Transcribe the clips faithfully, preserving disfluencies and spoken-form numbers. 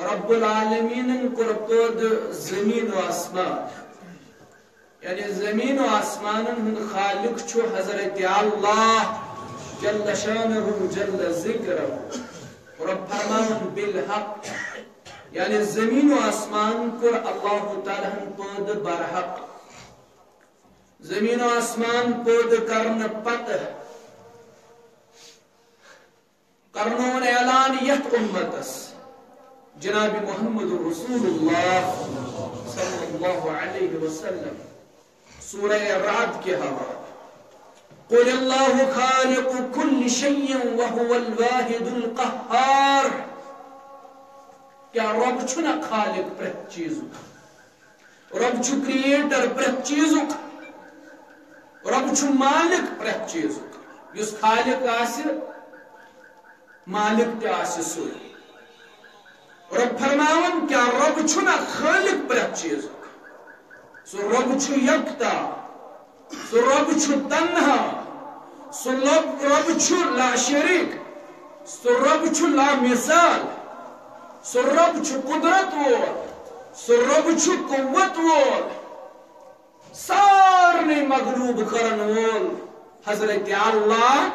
رب العالمینن کوٚر پٲدٕ زمین و آسمان۔ یعنی زمین و آسمانن ہُنٛد خالق چھُ حضرت اللہ جل شانہ جل ذکرہ۔ رب فرماوان بالحق، یعنی زمین و آسمان کوٚر اللہ تعالیٰ ہن پٲدٕ برحق۔ زمین و آسمان پٲدٕ کرنہٕ پتہٕ کرنون اعلان یتھ امتس جناب محمد رسول اللہ صلی اللہ علیہ وسلم۔ سورہ رعد کے حوالے، قل اللہ خالق کل شیء وهو الواحد القہار۔ کیا رب چھُنہ خالق پرٛٮ۪تھ چیزُک؟ رب چھُ کریٹر پرٛٮ۪تھ چیزُک۔ رب چھُ مالک پرٛٮ۪تھ چیزُک۔ یُس خالق آسہِ، مالک تہِ آسہِ سُے۔ رب فرماوان، کیا رب چھُنہ خالق پرٛٮ۪تھ چیزُک؟ سُہ رب چھُ یکتا، سُہ رب چھُ تنہا، سُہ لب-، رب چھُ لا شریک، سُہ رب چھُ لا مثال، سُہ رب چھُ قدرت وول، سُہ رب چھُ قوت وول، سارنٕے مغلوب کرن وول حضرت اللہ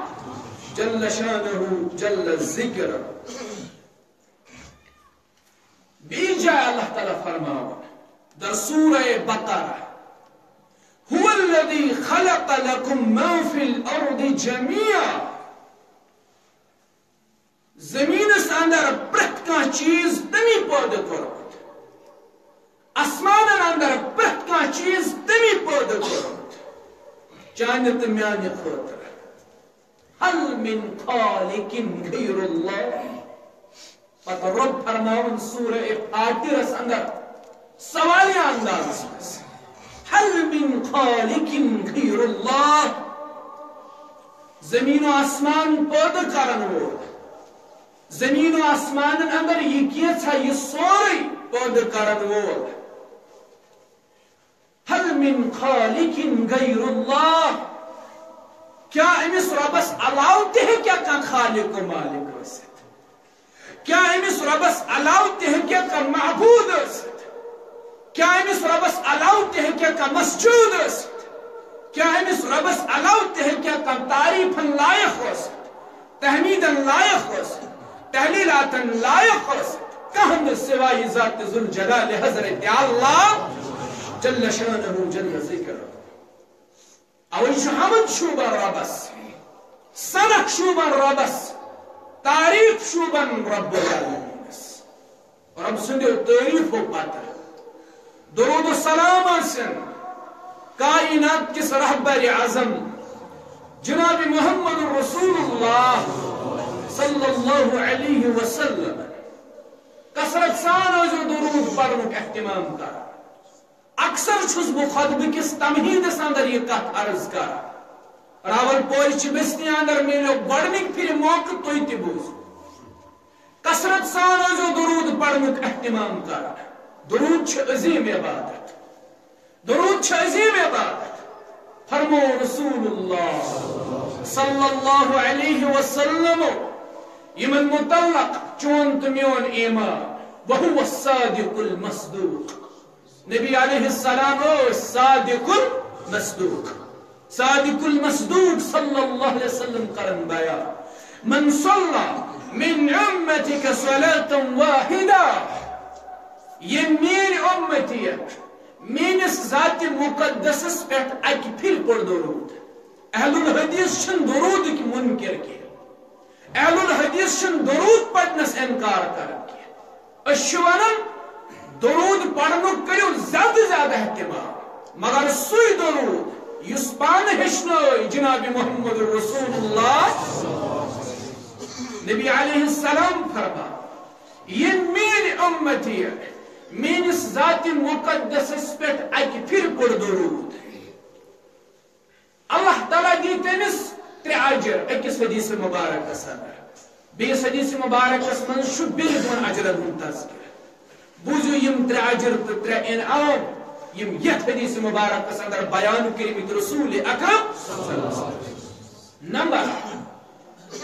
جل شانہ جل ذکر۔ بیٚیہِ جایہِ اللہ تعالیٰ فرماوان در سورہ بقرہ، هو الذي خلق لكم ما في الأرض جميعا۔ زمینس اندر پرٛٮ۪تھ کانٛہہ چیز تٔمی پٲدٕ کوٚرمُت، آسمانن اندر پرٛٮ۪تھ کانٛہہ چیز تٔمی پٲدٕ کوٚرمُت، چانہِ تہٕ میانہِ خٲطرٕ۔ هل من خالق غیر اللہ؟ پتہٕ رب فرماوان سورہ فاطرس اندر سوالیہ اندازس منٛز، هل من خالق غیر اللہ؟ زمین و آسمان پٲدٕ کرن وول، زمین و آسمانن اندر یہِ کینٛژھا، یہِ سورُے پٲدٕ کرن وول، هل من خالق غیر اللہ؟ کیا أمِس ربس علاوٕ تہِ ہیٚکیٛاہ کانٛہہ خالق و مالک ٲسِتھ؟ کیا أمِس ربس علاوٕ تہِ ہیٚکیٛاہ کانٛہہ معبود ٲسِتھ؟ کیا أمِس ربس علاوٕ تہِ ہیٚکیٛاہ کانٛہہ مسجود ٲسِتھ؟ کیا أمِس ربس علاوٕ تہِ ہیٚکیٛاہ کانٛہہ تعریفن لایق ٲسِتھ؟ تحمیدن لایق ٲسِتھ، تحلیلاتن لایق ٲسِتھ، کانٛہہ نہٕ سوائے ذات ذوالجلال حضرت اللہ جل شانہ جل ذکرہ۔ اوے چھُ حمد شوٗبان رۄبس، ثنا شوٗبان رۄبس، تعریف شوٗبان رب العالمینس۔ رب سٕنٛدیو تعریفو پتہٕ درود و سلام آسن کائنات کِس رہبر اعظم جناب محمد رسول اللہ صلی اللہ علیہ وسلم۔ کثرت سان ٲسۍزیو درود پرنُک اہتمام کران۔ اکثر چھُس بہٕ خطبہٕ کِس تمہیدس اندر یہِ کتھ عرض کران۔ راول پورِ چہِ بستی اندر میلیو گۄڈنِکۍ پھرِ موقعہٕ، تُہۍ تہِ بوٗزِو۔ کثرت سان ٲسۍزیو درود پرنُک اہتمام کران۔ درود چھِ عظیم عبادت۔ درود چھِ عظیم عبادت۔ فرمو رسول اللہ صلی اللہ علیہ وسلم یِمن متعلق، چون تہٕ میون ایمان، وہو الصادق المصدوق۔ نبی علیہ السلام ٲسۍ صادق المصدوق۔ صادق المصدوق صلی اللہ علیہ وسلم کرن بیان، من صلی من امتک صلاة واحدہ، ییٚمۍ میٲنۍ امتی میٲنِس ذات مقدسس پٮ۪ٹھ اکہِ پھرِ پوٚر درود۔ اہل الحدیث چھِنہٕ درودٕکۍ منکر کینٛہہ۔ اہل الحدیث چھِنہٕ درود پرنس انکار کران کینٛہہ۔ أسۍ چھِ ونان، درود پرنُک کٔرِو زیادٕ زیادٕ اہتمام، مگر سُے درود یُس پانہٕ ہیٚچھنٲے جناب محمد رسول اللہ۔ نبی علیہ السلام فرمان، ییٚمۍ میٲنۍ امتی میٲنِس ذات مقدسس پٮ۪ٹھ اکہِ پھرِ پوٚر درود، اللہ تعالیٰ دی تٔمِس ترٛےٚ اجر۔ أکِس حدیث مبارکس اندر، بیٚیِس حدیث مبارکس منٛز چھُ بیٚیہِ دۄن اجرن ہُنٛد تذکرٕ۔ بوٗزِو یِم ترٛےٚ اجر تہٕ ترٛےٚ انعام، یِم یتھ حدیث مبارکس اندر بیان کٔرمٕتۍ رسول اکرم صلی اللہ علیہ وسلم۔ نمبر اکھ،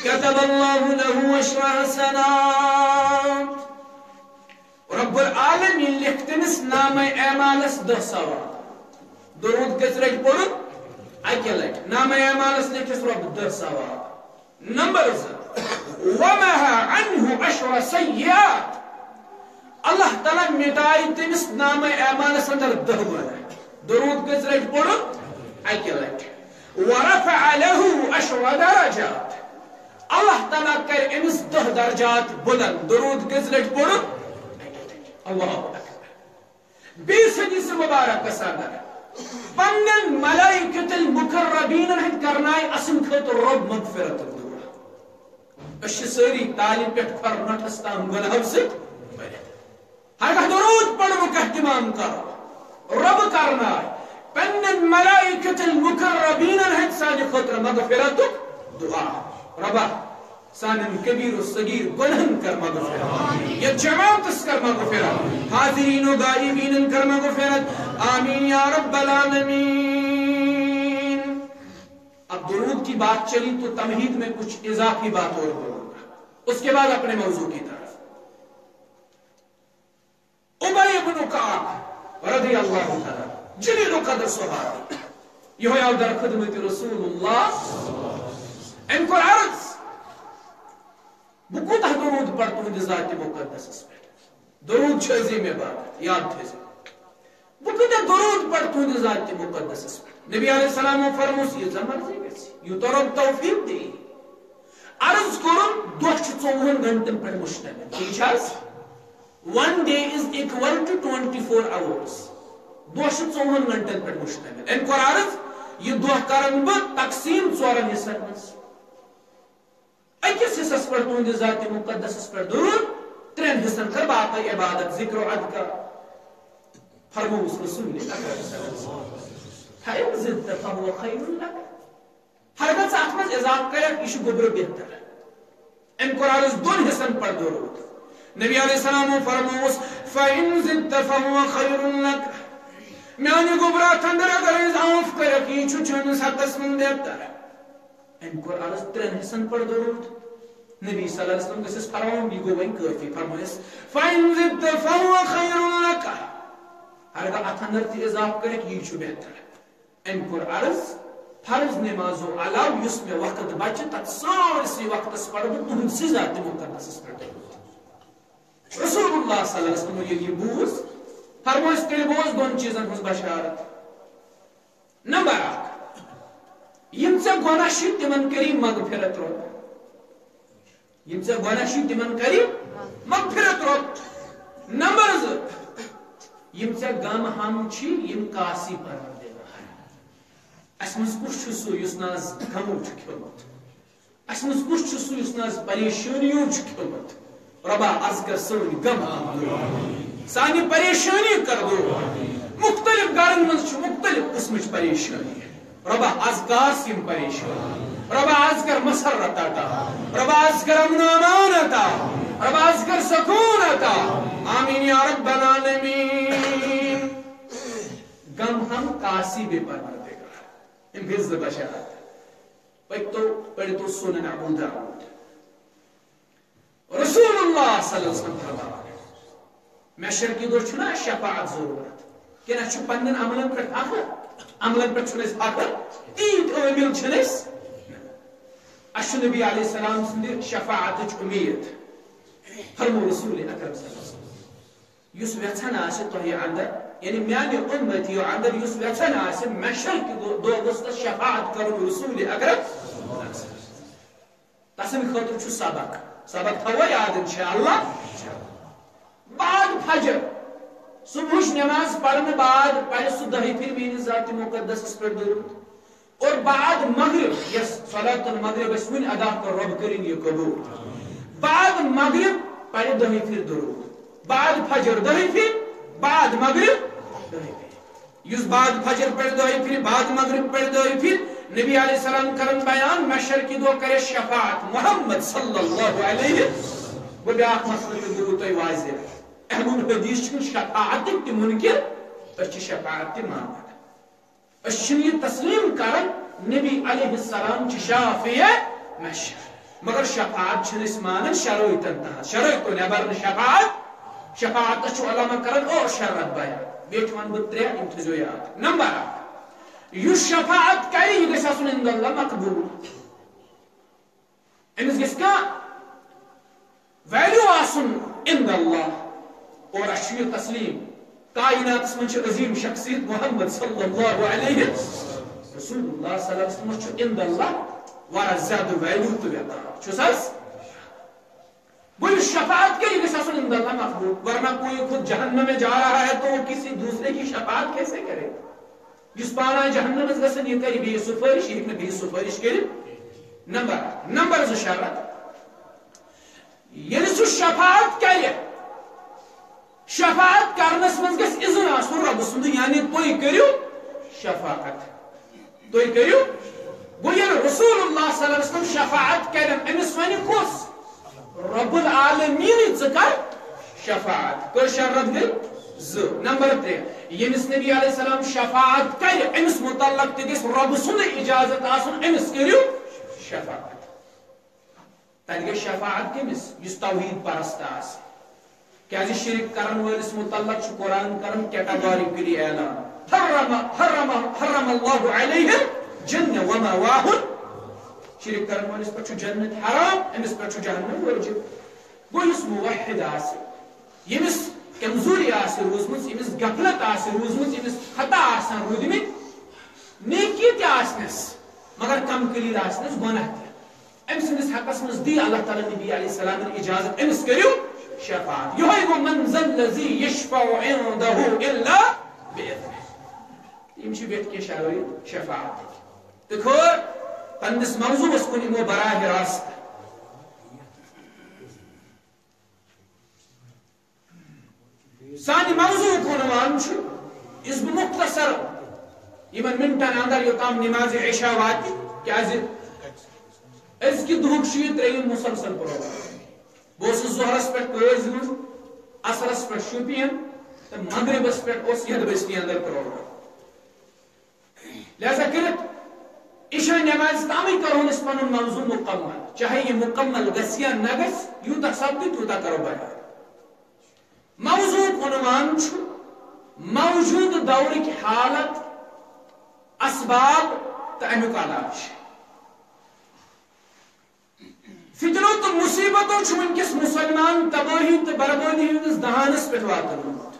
كتب الله له عشر حسنات۔ نامہ اعمالس دہ ثواب۔ درود کٔژِ لٹہِ پوٚرُن؟ اکہِ لٹہِ۔ نامہ اعمالس لیکھس رۄب دہ ثواب۔ نمبر زٕ، ومحا عنہ عشر سیئات۔ اللہ تعالیٰ مٹایہِ تٔمِس نامہ اعمالس اندر دہ گۄناہ۔ درود کٔژِ لٹہِ پوٚرُن؟ اکہِ لٹہِ۔ ورفع له عشر درجات۔ اللہ تعالیٰ کرِ أمِس دہ درجات بلند۔ درود کٔژِ لٹہِ پوٚرُن؟ اللہ اکبر۔ بیٚیِس حدیث مبارکس اندر پننٮ۪ن ملائکۃ المقربینن ہٕنٛدۍ کرنایہِ اسٕنٛدِ خٲطرٕ رۄب مغفرتُک دعا۔ أسۍ چھِ سٲری تالہِ پٮ۪ٹھ کھۄر نۄٹھس تام گۄناہو سۭتۍ بٔرِتھ۔ ہرگاہ درود پرنُک اہتمام کرو، رۄب کرنایہِ پننٮ۪ن ملائکۃ المقربینن ہٕنٛدۍ سانہِ خٲطرٕ مغفرتُک دعا۔ رۄبا، سانٮ۪ن کبیر و صغیر گۄنہن کر مغفرت، یتھ جماعتس کر مغفرت، حاضرین و غائبین کر مغفرت۔ آمین یا رب العالمین۔ اب درود کی بات چلی تو تمہید میں کچھ اضافی بات اور بولوں گا، اس کے بعد اپنے موضوع کی طرف۔ ابی ابن کعب رضی اللہ تعالیٰ، جلیل القدر صحابی، یہوے آو در خدمت رسول اللہ۔ أمۍ کوٚر عرض، بہٕ کوٗتاہ درود پرٕ تُہنٛدِ ذاتِ مُقدسس پٮ۪ٹھ؟ درود چھُ عظیٖم عبادت، یاد تھٲیزیو۔ بہٕ کوٗتاہ درود پرٕ تُہنٛدِ ذاتِ مُقدسس پٮ۪ٹھ؟ نبی علیہ السلامو فرموس، ییٖژاہ مرضی گژھِ، یوٗتاہ رۄب توفیٖق دِیہِ۔ عرض کوٚرُن، دۄہ چھُ ژوٚوُہن گھنٹن پٮ۪ٹھ مشتمل، ٹھیٖک چھا حظ؟ One day is equal to twenty four hours۔ دۄہ چھُ ژوٚوُہن گھنٹن پٮ۪ٹھ مشتمل۔ أمۍ کوٚر عرض، یہِ دۄہ کرن بہٕ تقسیٖم ژورن حصن منٛز۔ أکِس حصس پٮ۪ٹھ تُہنٛدِ ذاتِ مُقدسس پٮ۪ٹھ درود، ترٛٮ۪ن حصن کر باقٕے عبادت، ذکر و اذکار۔ فرمووُس رسول اکرم صلی اللہ علیہ وسلم، فَإِن زِدْتَ فَهُوَ خَيْرٌ لَكَ۔ ہرگاہ ژٕ اتھ منٛز اضافہٕ کرکھ، یہِ چھُ گوٚبرٕ بہتر۔ أمۍ کوٚر عرض دۄن حصن پٮ۪ٹھ درود۔ نبی علیہ السلامو فرمووُس، فَإِن زِدْتَ فَهُوَ خَيْرٌ لَكَ۔ میانہِ گوٚبرٕ اتھ اندر اگر اضافہٕ کرکھ، یہِ چھُ چٲنِس حقس منٛز بہتر۔ أمۍ کوٚر عرض ترٛٮ۪ن حصن پٮ۪ٹھ درود۔ نبی صلی اللہ علیہ وسلم گٔژھِس فرماوُن، یہِ گوٚو وۄنۍ کٲفی۔ فرمٲیِس، فَإِن زِدْتَ فَهُوَ خَيْرٌ لَكَ۔ ہرگاہ اتھ اندر تہِ اضافہٕ کرکھ، یی چھُ بہتر۔ أمۍ کوٚر عرض، فرض نمازو علاوٕ یُس مےٚ وقت بچہِ، تتھ سٲرسٕے وقتس پرٕ بہٕ تُہنٛدسٕے ذاتِ مُقدسس پٮ۪ٹھ درود۔ رسول اللہ صلی اللہ علیہ وسلم ییٚلہِ یہِ بوٗز، فرمٲیِس، تیٚلہِ بوز دۄن چیٖزن ہٕنٛز بشارت۔ نمبر اکھ، یِم ژےٚ گۄناہ چھِ، تِمن کٔری مغفرت رۄب۔ یِم ژےٚ گۄناہ چھِ، تِمن کٔری مغفرت رۄب۔ نمبر زٕ، یِم ژےٚ غم ہم چھِ، یِم کاسی پروردگار۔ اسہِ منٛز کُس چھُ سُہ یُس نہٕ از غمو چھُ کھیوٚمُت؟ اسہِ منٛز کُس چھُ سُہ یُس نہٕ از پریشٲنیو چھُ کھیوٚمُت؟ رۄبا، از کر سٲنۍ غم ہم دوٗر، سانہِ پریشٲنی کر دوٗر۔ مختلف گرن منٛز چھِ مختلف قٕسمٕچ پریشٲنی۔ رۄبا، از کاس یِم پریشٲنی۔ رۄبا، از کر مسرت عطا۔ رۄبا، از کر امن و امان عطا۔ رۄبا، از کر سکون عطا۔ آمین یا رب العالمین۔ غم ہم کاسی بے پروردگار۔ أمۍ ہٕنٛز بشارت۔ پٔرۍتو، پٔرۍتو سنن ابو داؤد۔ رسول اللہ صلی اللہ علیہ وسلم فرماوان، محشر کہِ دۄہ چھُنہ اَسہِ شفاعت ضروٗرت؟ کِنہٕ اَسہِ چھُ پننٮ۪ن عملن پٮ۪ٹھ فخر؟ عملن پٮ۪ٹھ چھُنہٕ اَسہِ فخر؟ تیٖتۍ عٲمل چھِنہٕ أسۍ۔ اَسہِ چھُ نبی علیہ السلام سٕنٛدِ شفاعتٕچ اُمید۔ فرموو رسول اکرم صلی اللہ علیہ وسلم، یُس ویژھان آسہِ تۄہہِ اندر، یعنی میانہِ اُمتیو اندر یُس ویژھان آسہِ، محشر کہِ دۄہ، دۄہ گوٚژھ تس شفاعت کرُن رسول اکرم۔ تسٕنٛدِ خٲطرٕ چھُ سبق، سبق تھاوو یاد انشاءاللہ۔ بعد فجر، صبحٕچ نماز پرنہٕ بعد پرِ سُہ دہہِ پھِرِ میٲنِس ذاتِ مُقدسس پٮ۪ٹھ درود۔ اور بعد مغرب، یس صلاۃ المغرب اسہِ وُنہِ ادا کٔر، رۄب کٔرِن یہِ قبول۔ بعد مغرب پرِ دہہِ پھِرِ درود۔ بعد فجر دہہِ پھِرِ، بعد مغرب دہہِ پھِرِ۔ یُس بعد فجر پرِ دہہِ پھِرِ، بعد مغرب پرِ دہہِ پھِرِ، نبی علیہ السلام کرن بیان، محشر کہِ دۄہ کرِ شفاعت محمد صلی اللہ علیہ۔ بہٕ بیاکھ مسئلہٕ تہِ گوٚو تۄہہِ واضح۔ اہل الحدیث چھِنہٕ شفاعتٕکۍ تہِ منکر، أسۍ چھِ شفاعت تہِ مانان۔ أسۍ چھِنہٕ یہِ تسلیم کران نبی علیہ السلام چھِ شافع محشر، مگر شفاعت چھِنہٕ أسۍ مانان شرٲیطن تحت، شرٲیطو نٮ۪بر نہٕ شفاعت۔ شفاعتس چھُ علماء کران ٲٹھ شرط بیان۔ بیٚیہِ تہِ وَنہٕ بہٕ ترٛےٚ، یِم تھٲیزیو یاد۔ نمبر اکھ، یُس شفاعت کرِ، یہِ گژھِ آسُن عند اللہ مقبول۔ أمِس گژھِ کانٛہہ value آسُن عند اللہ۔ اور اَسہِ چھُ یہِ تسلیم، کائناتس منٛز چھِ عظیم شخصیت محمد صلی اللہ علیہ رسول اللہ صلی اللہ علیہ وسلم چھُ عند اللہ واریاہ زیادٕ value تہٕ وقار۔ چھُس حظ؟ گوٚو یُس شفاعت کرِ، یہِ گژھِ آسُن عند اللہ مقبول، ورنہ کوئی خود جہنم میں جا رہا ہے تو وہ کسی دوسرے کی شفاعت کیسے کرے؟ یُس پانہٕ آسہِ جہنمس گژھان، یہِ کرِ بیٚیِس سفٲرِش، یہِ ہیٚکہِ نہٕ بیٚیِس سفٲرِش کٔرِتھ۔ نمبر، نمبر زٕ شرط، ییٚلہِ سُہ شفاعت کرِ، شفاعت کرنس منٛز گژھِ اذن آسُن رۄبہٕ سُنٛد، یعنی تُہۍ کٔرِو شفاعت۔ تُہۍ کٔرِو۔ گوٚو ییٚلہِ رسول اللہ صلی اللہ علیہ وسلم شفاعت کرن، أمِس وَنہِ کُس؟ رب العالمین، ژٕ کر شفاعت۔ کٔژ شرط گٔے؟ زٕ۔ نمبر ترٛےٚ، ییٚمِس نبی علیہ السلام شفاعت کرِ، أمِس متعلق تہِ گژھِ رب سُنٛد اجازت آسُن، أمِس کٔرِو شفاعت۔ تتہِ گژھِ شفاعت کٔمِس؟ یُس توحید پرست آسہِ۔ کیازِ شرک کرن وٲلِس متعلق چھُ قرآن کران categorically اعلان، حرم، حرم، حرم اللہ علیہ الجنہ ومأواہ۔ شرک کرن وٲلِس پٮ۪ٹھ چھُ جنت حرام، أمِس پٮ۪ٹھ چھُ جہنم وٲجب۔ گوٚو یُس موحد آسہِ، ییٚمِس کمزوری آسہِ روٗزمٕژ، ییٚمِس غفلت آسہِ روٗزمٕژ، ییٚمِس خطا آسن روٗدمٕتۍ، نیکی تہِ آسنس، مگر کم قلیل آسنس گۄناہ تہِ۔ أمۍ سٕنٛدِس حقس منٛز دی اللہ تعالیٰ نبی علیہ السلامن اجازت، أمِس کٔرِو شفاعت۔ یِہوٚے گوٚو، من ذا الذی یشفع عندہ الا بإذنہ۔ یِم چھِ ویٚتھۍ کینٛہہ شرٲیط شفاعت۔ تہٕ خٲر، پننِس موضوعس کُن یِمو براہ راست۔ سانہِ موضوعُک عنوان چھُ، یُس بہٕ مختصر یِمن منٹن اندر یوٚتام نماز عشاء واتہِ، کیازِ أزکہِ دُہُک چھُ یہِ ترٛیٚیِم مسلسل پروگرام۔ بہٕ اوسُس ظہرس پٮ۪ٹھ قٲضۍ ہُنٛد، عصرس پٮ۪ٹھ شوپین تہٕ مغربس پٮ۪ٹھ اوس یتھ بستی اندر پروگرام۔ لہذا کٔرِتھ عشاء نمازِ تامٕے کرون أسۍ پنُن موضوع مکمل، چاہے یہِ مکمل گژھِ یا نہ گژھِ، یوٗتاہ سپدِ تیوٗتاہ کرو بیان۔ موضوعُک عنوان چھُ موجودٕ دورٕکۍ حالت، اسباب تہٕ امیُک علاج۔ فتنو تہٕ مصیبتو چھُ وٕنکیٚس مسلمان تبٲہی تہٕ بربٲدی ہٕنٛدِس دہانس پٮ۪ٹھ واتنومُت۔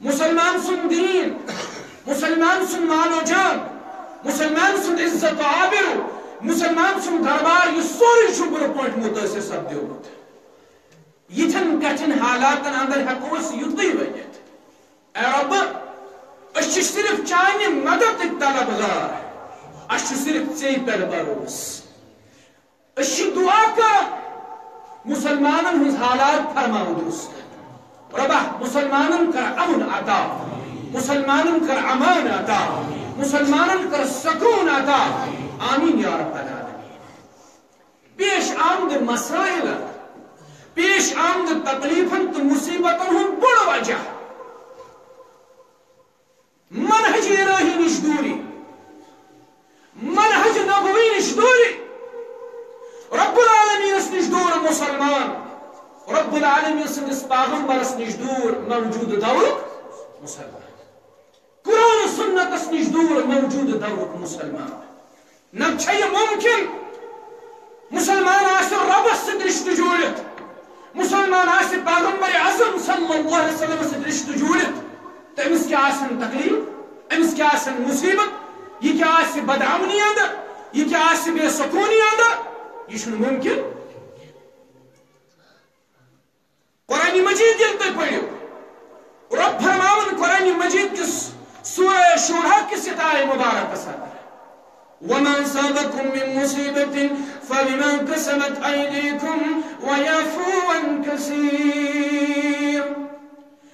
مسلمان سُنٛد دین، مسلمان سُنٛد مال و جان، مسلمان سُنٛد عزت و آبرو، مسلمان سُنٛد دربار، یہِ سورُے چھُ بُرٕ پٲٹھۍ مُتٲثر سپدیومُت۔ یِتھٮ۪ن کٹھِن حالاتن اندر ہٮ۪کو أسۍ یُتُے ؤنِتھ، اے رۄب، أسۍ چھِ صرف چانہِ مددٕکۍ طلبگار، اَسہِ چھُ صرف ژےٚ پٮ۪ٹھ بھروسہٕ۔ أسۍ چھِ دعا کران، مسلمانن ہٕنٛز حالات فرماو درست۔ رۄبا، مسلمانن کر امن عطا، مسلمانن کر امان عطا، مسلمانن کر سکون عطا۔ آمین یا رب العالمین۔ پیش آمد مسائل، پیش آمد تکلیفن تہٕ مصیبتن ہُنٛد بوٚڑ وجہ منہج الہی نِش دوٗری، منہج نبوی نِش دوٗری، رب العالمینس نِش دوٗر مسلمان، رب العالمین سٕنٛدِس پیغمبرس نِش دوٗر موجودٕ دورُک مسلمان، قرآن و سنتس نِش دوٗر موجودٕ دورُک مسلمان۔ نہ چھا یہِ ممکن؟ مسلمان آسہِ رۄبس سۭتۍ رشتہٕ جوڑِتھ، مسلمان آسہِ پیغمبر اعظم صلی اللہ علیہ وسلم سۭتۍ رشتہٕ جوڑِتھ، تہٕ أمِس کیٛاہ آسن تکلیف، أمِس کیٛاہ آسن مصیبت، یہِ کیٛاہ آسہِ بدامنی اندر، یہِ کیٛاہ آسہِ بے سکوٗنی اندر؟ یہِ چھُنہٕ ممکن۔ قرآن مجید ییٚلہِ تُہۍ پٔرِو، رۄب فرماوان قرآن مجید کِس سورہ شورہ کِس یتھ آیہ مبارکس اندر، وما اصابکم من مصیبۃ فبما کسبت ایدیکم ویعفو عن کثیر۔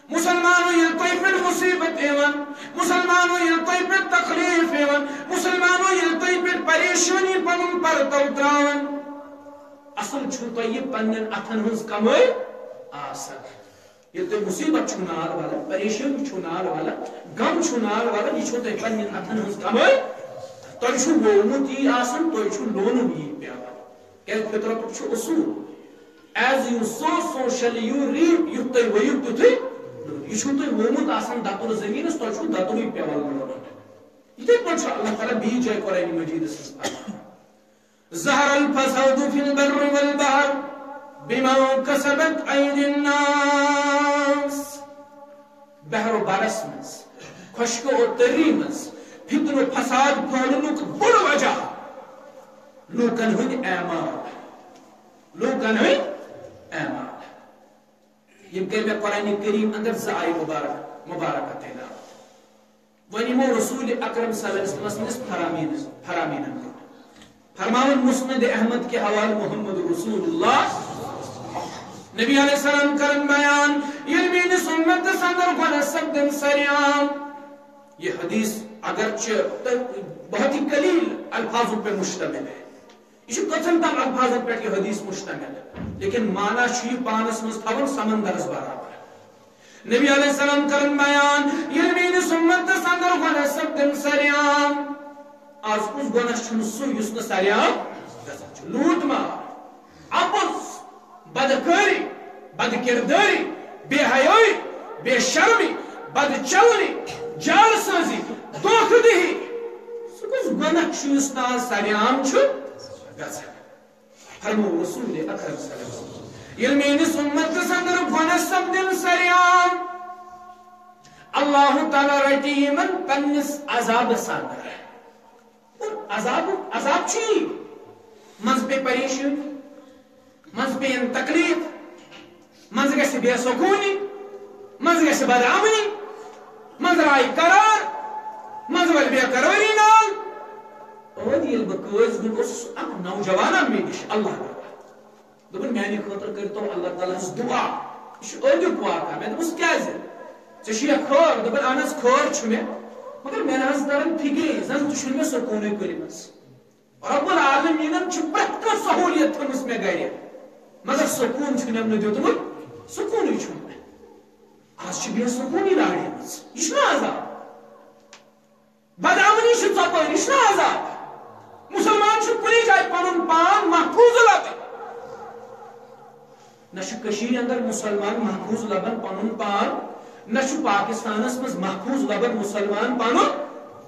مسلمانو ییٚلہِ تۄہہِ پٮ۪ٹھ مصیبت یِوان، مسلمانو ییٚلہِ تۄہہِ پٮ۪ٹھ تکلیف یِوان، مسلمانو ییٚلہِ تۄہہِ پٮ۪ٹھ پریشٲنی پنُن پرتو تراوان، اصل چھُو تۄہہِ یہِ پننٮ۪ن اتھن ہٕنٛز کمٲے آسان۔ ییٚلہِ تۄہہِ مصیبت چھُو نال والان، پریشٲنی چھُو نال والان، غم چھُو نال والان، یہِ چھُو تۄہہِ پننٮ۪ن اتھن ہٕنٛز کمٲے۔ تۄہہِ چھُو وومُت یی آسان، تۄہہِ چھُو لونُن یی پٮ۪وان۔ کیازِ فطرتُک چھُ اصوٗل۔ As you sow, so shall you reap. یُتھ تُہۍ ؤیِو، تیُتھُے۔ یہِ چھُو تۄہہِ ووٚمُت آسان دَتُر زٔمیٖنَس، تۄہہِ چھُو دَتُرٕے پٮ۪وان لونُن۔ یِتھَے پٲٹھۍ چھُ اللہ تعالیٰ بیٚیِس جایہِ قرآنِ مجیٖدَس منٛز فرماوان، ظهر الفساد في البر والبحر بما كسبت أيدي الناس۔ بحر و برس منٛز، خۄشکہٕ و تٔری منٛز فتنہٕ و فساد پھٲلنُک بوٚڑ وجہ لوٗکن ہُنٛد اعمال، لوٗکن ہٕنٛدۍ اعمال۔ یِم کٔرۍ مےٚ قرآنِ کریم اندر زٕ آیہِ مبارک، مبارکہ تلاوت۔ وۄنۍ یِمو رسول اکرم صلی اللہ علیہ وسلمس ہٕنٛدِس فرامین، فرامینن کُن۔ فرماوان مسند احمد کہِ حوالہٕ محمد رسول اللہ۔ نبی علیہ السلام کرن بیان، ییٚلہِ میٲنِس اُمتس اندر گۄناہ سپدن سرعام۔ یہ حدیث اگرچہ بہت ہی قلیل الفاظوں پہ مشتمل ہے، یہ چھُ کٔژن تام الفاظن پٮ۪ٹھ یہ حدیث مشتمل، لیکن معنی چھُ یہ پانس منٛز تھاوان سمندرس برابر۔ نبی علیہ السلام کرن بیان، ییٚلہِ میٲنِس اُمتس اندر گۄناہ سپدن سرعام۔ آز کُس گۄناہ چھُنہٕ سُہ یُس نہٕ سرعام گژھان چھُ؟ لوٗٹ مار، اپُز، بدکٲری، بدکردٲری، بے حیٲیی، بے شرمی، بدچلنی، جعل سازی، دھوکہ دہی۔ سُہ کُس گۄناہ چھُ یُس نہٕ آز سرعام چھُ گژھان؟ فرمو رسول اکرم صلی اللہ علیہ وسلم، ییٚلہِ میٲنِس اُمتس اندر گۄناہ سپدن سرعام، اللہ تعالیٰ رٹہِ یِمن پننِس عذابس اندر۔ اور عذاب، عذاب چھُ یی، منٛزٕ پیٚیہِ پریشٲنی، منٛزٕ پیٚیَن تکلیف، منٛزٕ گژھِ بے سکوٗنی، منٛزٕ گژھِ بدامنی، منٛزٕ راے قرار، منٛزٕ ولہِ بے قرٲری نال۔ اور ییٚلہِ بہٕ قٲضۍ گوٚو، اوس اکھ نوجوان مےٚ نِش، اللہ تعالیٰ۔ دوٚپُن، میانہِ خٲطرٕ کٔرۍتو اللہ تعالیٰ ہس دُعا۔ یہِ چھُ أنٛدیُک واقعہ۔ مےٚ دوٚپُس، کیٛازِ؟ ژےٚ چھُ یا خٲر؟ دوٚپُن، اہن حظ، خٲر چھُ مےٚ، مگر مےٚ نہ حظ تران فِکرے، زن تہِ چھُنہٕ مےٚ سکوٗنٕے کُنہِ منٛز۔ رب العالمیٖنن چھِ پرٛٮ۪تھ کانٛہہ سہوٗلیت تھٲومٕژ مےٚ گرِ، مگر سکوٗن چھُنہٕ مےٚ دیُتمُت، سکوٗنٕے چھُنہٕ مےٚ۔ از چھِ بے سکوٗنی لاڑیمٕژ۔ یہِ چھُنہٕ عذاب؟ بدامنی چھِ ژۄپٲرۍ، یہِ چھُنہٕ عذاب؟ مُسلمان چھُ کُنہِ جایہِ پنُن پان محفوٗظ لبان۔ نہ چھُ کٔشیٖرِ اندر مُسلمان محفوٗظ لبان پنُن پان، نہ چھُ پاکستانس منٛز محفوٗظ لبان مُسلمان پنُن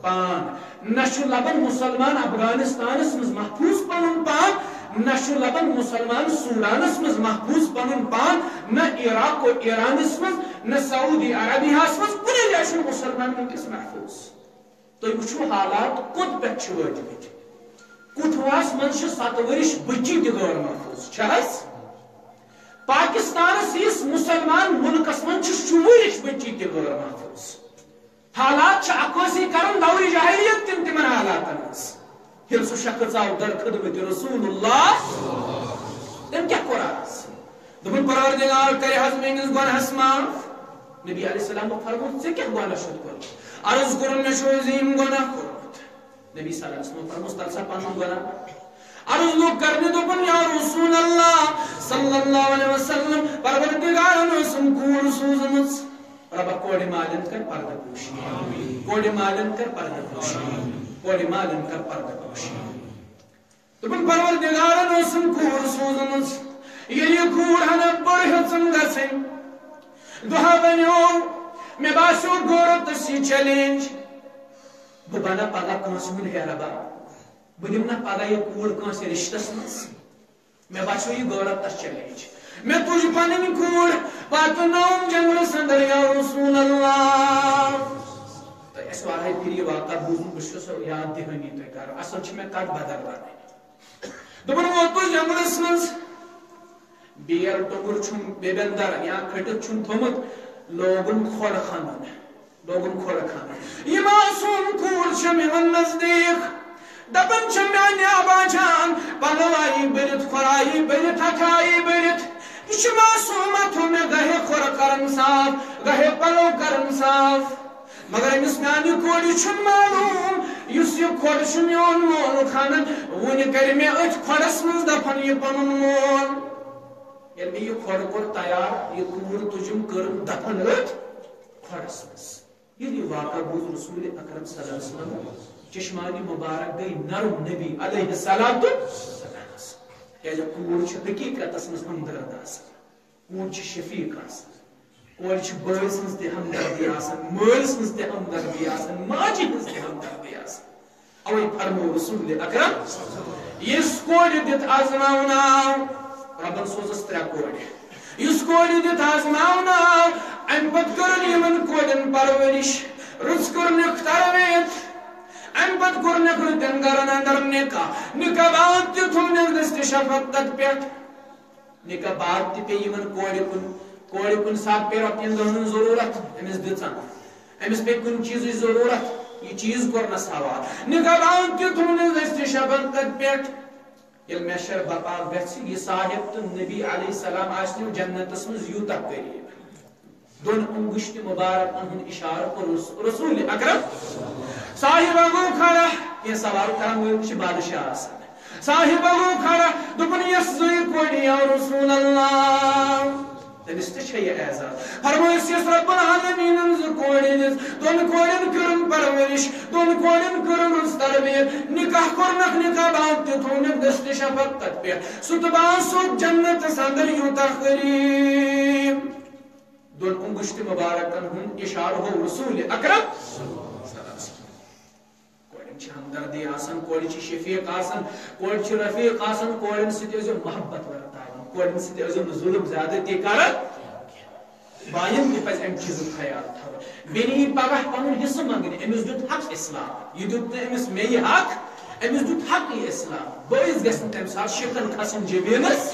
پان، نہ چھُ لبان مُسلمان افغانستانس منٛز محفوٗظ پنُن پان، نہ چھُ لبان مُسلمان سوڈانس منٛز محفوٗظ پنُن پان، نہ عراق و ایرانس منٛز، نہ سعودی عربیہس منٛز، کُنہِ جایہِ چھُنہٕ مُسلمان وٕنکیٚس محفوٗظ۔ تُہۍ وٕچھِو حالات کوٚت پٮ۪ٹھ چھِ وٲتمٕتۍ۔ کُٹھوہس منٛز چھِ ستہٕ ؤرِش بٔچی تہِ غٲر محفوٗظ، چھِ حظ؟ پاکستانس ہِوِس مُسلمان مُلکس منٛز چھِ شُوُہ ؤرِش بٔچی تہِ غٲر محفوٗظ۔ حالات چھِ عکٲسی کران دورِ جاہلیت کٮ۪ن تِمن حالاتن ہٕنٛز۔ ییٚلہِ سُہ شخص آو در خدمت رسول اللہ، تٔمۍ کیٛاہ کوٚر عرض؟ دوٚپُن، پروردگار کرِ حظ میٲنِس گۄناہس معاف۔ نبی علیہ السلام فرموو، ژےٚ کیٛاہ گۄناہ چھُتھ کوٚرمُت؟ عرض کوٚرُن، مےٚ چھُ عظیٖم گۄناہ کوٚرمُت۔ نبی صلی اللہ علیہ وسلم فرموو، تَل سا پنُن گۄناہ۔ عرض لوٚگ کرنہِ، دوٚپُن، یا رسول اللہ صلی اللہ علیہ وسلم، پروردگارن ٲسٕم کوٗر سوٗزمٕژ۔ رۄبہ کورِ مالٮ۪ن کر پردٕ پوشی، کورِ مالٮ۪ن کر پردٕ پوشی، کورِ مالٮ۪ن کر پردٕ پوشی۔ دوٚپُن، پروردگارن ٲسٕم کوٗر سوٗزمٕژ، ییٚلہِ یہِ کوٗر ہنا بٔڑ ہیٚژٕم گژھٕنۍ، دۄہا بنیو، مےٚ باسیو غٲرتس یہِ چیلنج، بہٕ بنہٕ پگاہ کٲنٛسہِ ہُنٛد ہیرٕ باب، بہٕ دِمہٕ نہٕ پگاہ یہِ کوٗر کٲنٛسہِ رشتس منٛز۔ مےٚ باسیو یہِ غٲرتس چیلنج۔ مےٚ تُج پنٕنۍ کوٗر، پتہٕ نوم جنگلس اندر، یا رسول اللہ۔ تۄہہِ آسہِ واریاہ پھِرِ یہِ واقعہ بوٗزمُت، بہٕ چھُس یاد دِہٲنی تۄہہِ کران۔ اصل چھِ مےٚ کتھ بدل ونٕنۍ۔ دوٚپُن، ووتُس جنگلس منٛز، بیل ٹۄنٛگُر چھُم بیٚبٮ۪ن در یا کھٔٹِتھ چھُم تھوٚمُت، لوگُن کھۄڑ کھنُن۔ لوگُن کھۄڑ کھنُن۔ یہِ معصوٗم کوٗر چھےٚ میون نزدیٖک۔ دپان چھےٚ، میانہِ آبا جان، پلو آیی بٔرِتھ، کھۄر آیی بٔرِتھ، اکھ آیی بٔرِتھ۔ یہِ چھِ معصوٗم، اتھ تھوٚو مےٚ گاہے کھۄر کرن صاف، گاہے پلو کرن صاف۔ مگر أمِس میانہِ کورِ چھُنہٕ معلوٗم، یُس یہِ کھۄڑ چھُ میون مول کھنان، وُنہِ کرِ مےٚ أتھۍ کھۄڑس منٛز دفن یہِ پنُن مول۔ ییٚلہِ مےٚ یہِ کھۄڑ کوٚر تیار، یہِ کوٗر تُجِم، کٔرٕم دفن أتھۍ کھۄڑس منٛز۔ ییٚلہِ یہِ واقعہ بوٗز رسول اکرم صلی اللہ علیہ وسلم، چشمانِ مبارک گٔے نرم نبی علیہ الصلوۃ والسلام۔ تِکیٛازِ کوٗر چھِ حقیٖقتس منٛز ہمدرد آسان، کوٗر چھِ شفیق آسان، کورِ چھِ بٲے سٕنٛز تہِ ہمدردی آسان، مٲلۍ سٕنٛز تہِ ہمدردی آسان، ماجہِ ہٕنٛز تہِ ہمدردی آسان۔ اوے فرموو رسول اکرم، یُس کورِ دِتھ آزماونہٕ آو، ربن سوزس ترٛےٚ کورِ، یُس کورِ دِتھ آزماونہٕ آو، امہِ پتہٕ کٔرٕن یِمن کورٮ۪ن پرورش، رٕژ کٔرنکھ تربیت، امہِ پتہٕ کوٚرنکھ رٕتٮ۪ن گرن اندر نکاح، نکاح بعد تہِ تھوونکھ دستہِ شفقت پٮ۪ٹھ۔ نکاح بعد تہِ پیٚیہِ یِمن کورِ کُن، کورِ کُنہِ ساتہٕ پیٚیہِ رۄپین دہن ہٕنٛز ضروٗرت، أمِس دِژن۔ أمِس پیٚیہِ کُنہِ چیٖزٕچ ضروٗرت، یہِ چیٖز کوٚرنس حوالہٕ۔ نکاح بعد تہِ تھوونس دستہِ شفقت پٮ۪ٹھ۔ ییٚلہِ محشر برپا گژھِ، یہِ صاحب تہٕ نبی علیہ السلام آسہِ نہٕ جنتس منٛز یوٗتاہ قریب۔ دۄن انگشتہِ مبارکن ہُنٛد اشارٕ کوٚر رس-، رسول اکرم۔ صاحب گوٚو کھڑا، یہِ سوال کرن وٲلۍ چھِ بادشاہ آسان۔ صاحب گوٚو کھڑا، دوٚپُن، یۄس زٕے کورِ یا رسول اللہ۔ تٔمِس تہِ چھےٚ یہِ اعزاز۔ فرمٲیِس، یۄس رب العالمیٖنن زٕ کورِ دِژ، دۄن کورٮ۪ن کٔرٕن پرورش، دۄن کورٮ۪ن کٔرٕن رٕژ تربیت، نکاح کوٚرنکھ، نکاح بعد تہِ تھوونکھ دستہِ شفقت پٮ۪ٹھ۔ سُہ تہٕ بہٕ آسو جنتس اندر یوٗتاہ قریب۔ دۄن انگشتہِ مبارکن ہُنٛد اشارٕ ہوو رسول اکرم۔ کورٮ۪ن چھِ ہمدردی آسان، کورِ چھِ شفیق آسان، کورِ چھِ رفیق آسان، کورٮ۪ن سۭتۍ ٲسۍزیو محبت ورتاوان، کورٮ۪ن سۭتۍ ٲسۍزیو نہٕ ظُلم زیادٕ تہِ کران۔ باین تہِ پزِ امہِ چیٖزُک خیال تھاوُن۔ بیٚنہِ یی پگاہ پنُن حصہٕ منگنہِ، أمِس دیُت حق اسلام، یہِ دیُت نہٕ أمِس مےٚ یہِ حق، أمِس دیُت حق یہِ اسلام۔ بٲیِس گژھِ نہٕ تمہِ ساتہٕ شِکن کھسُن جبیٖنس۔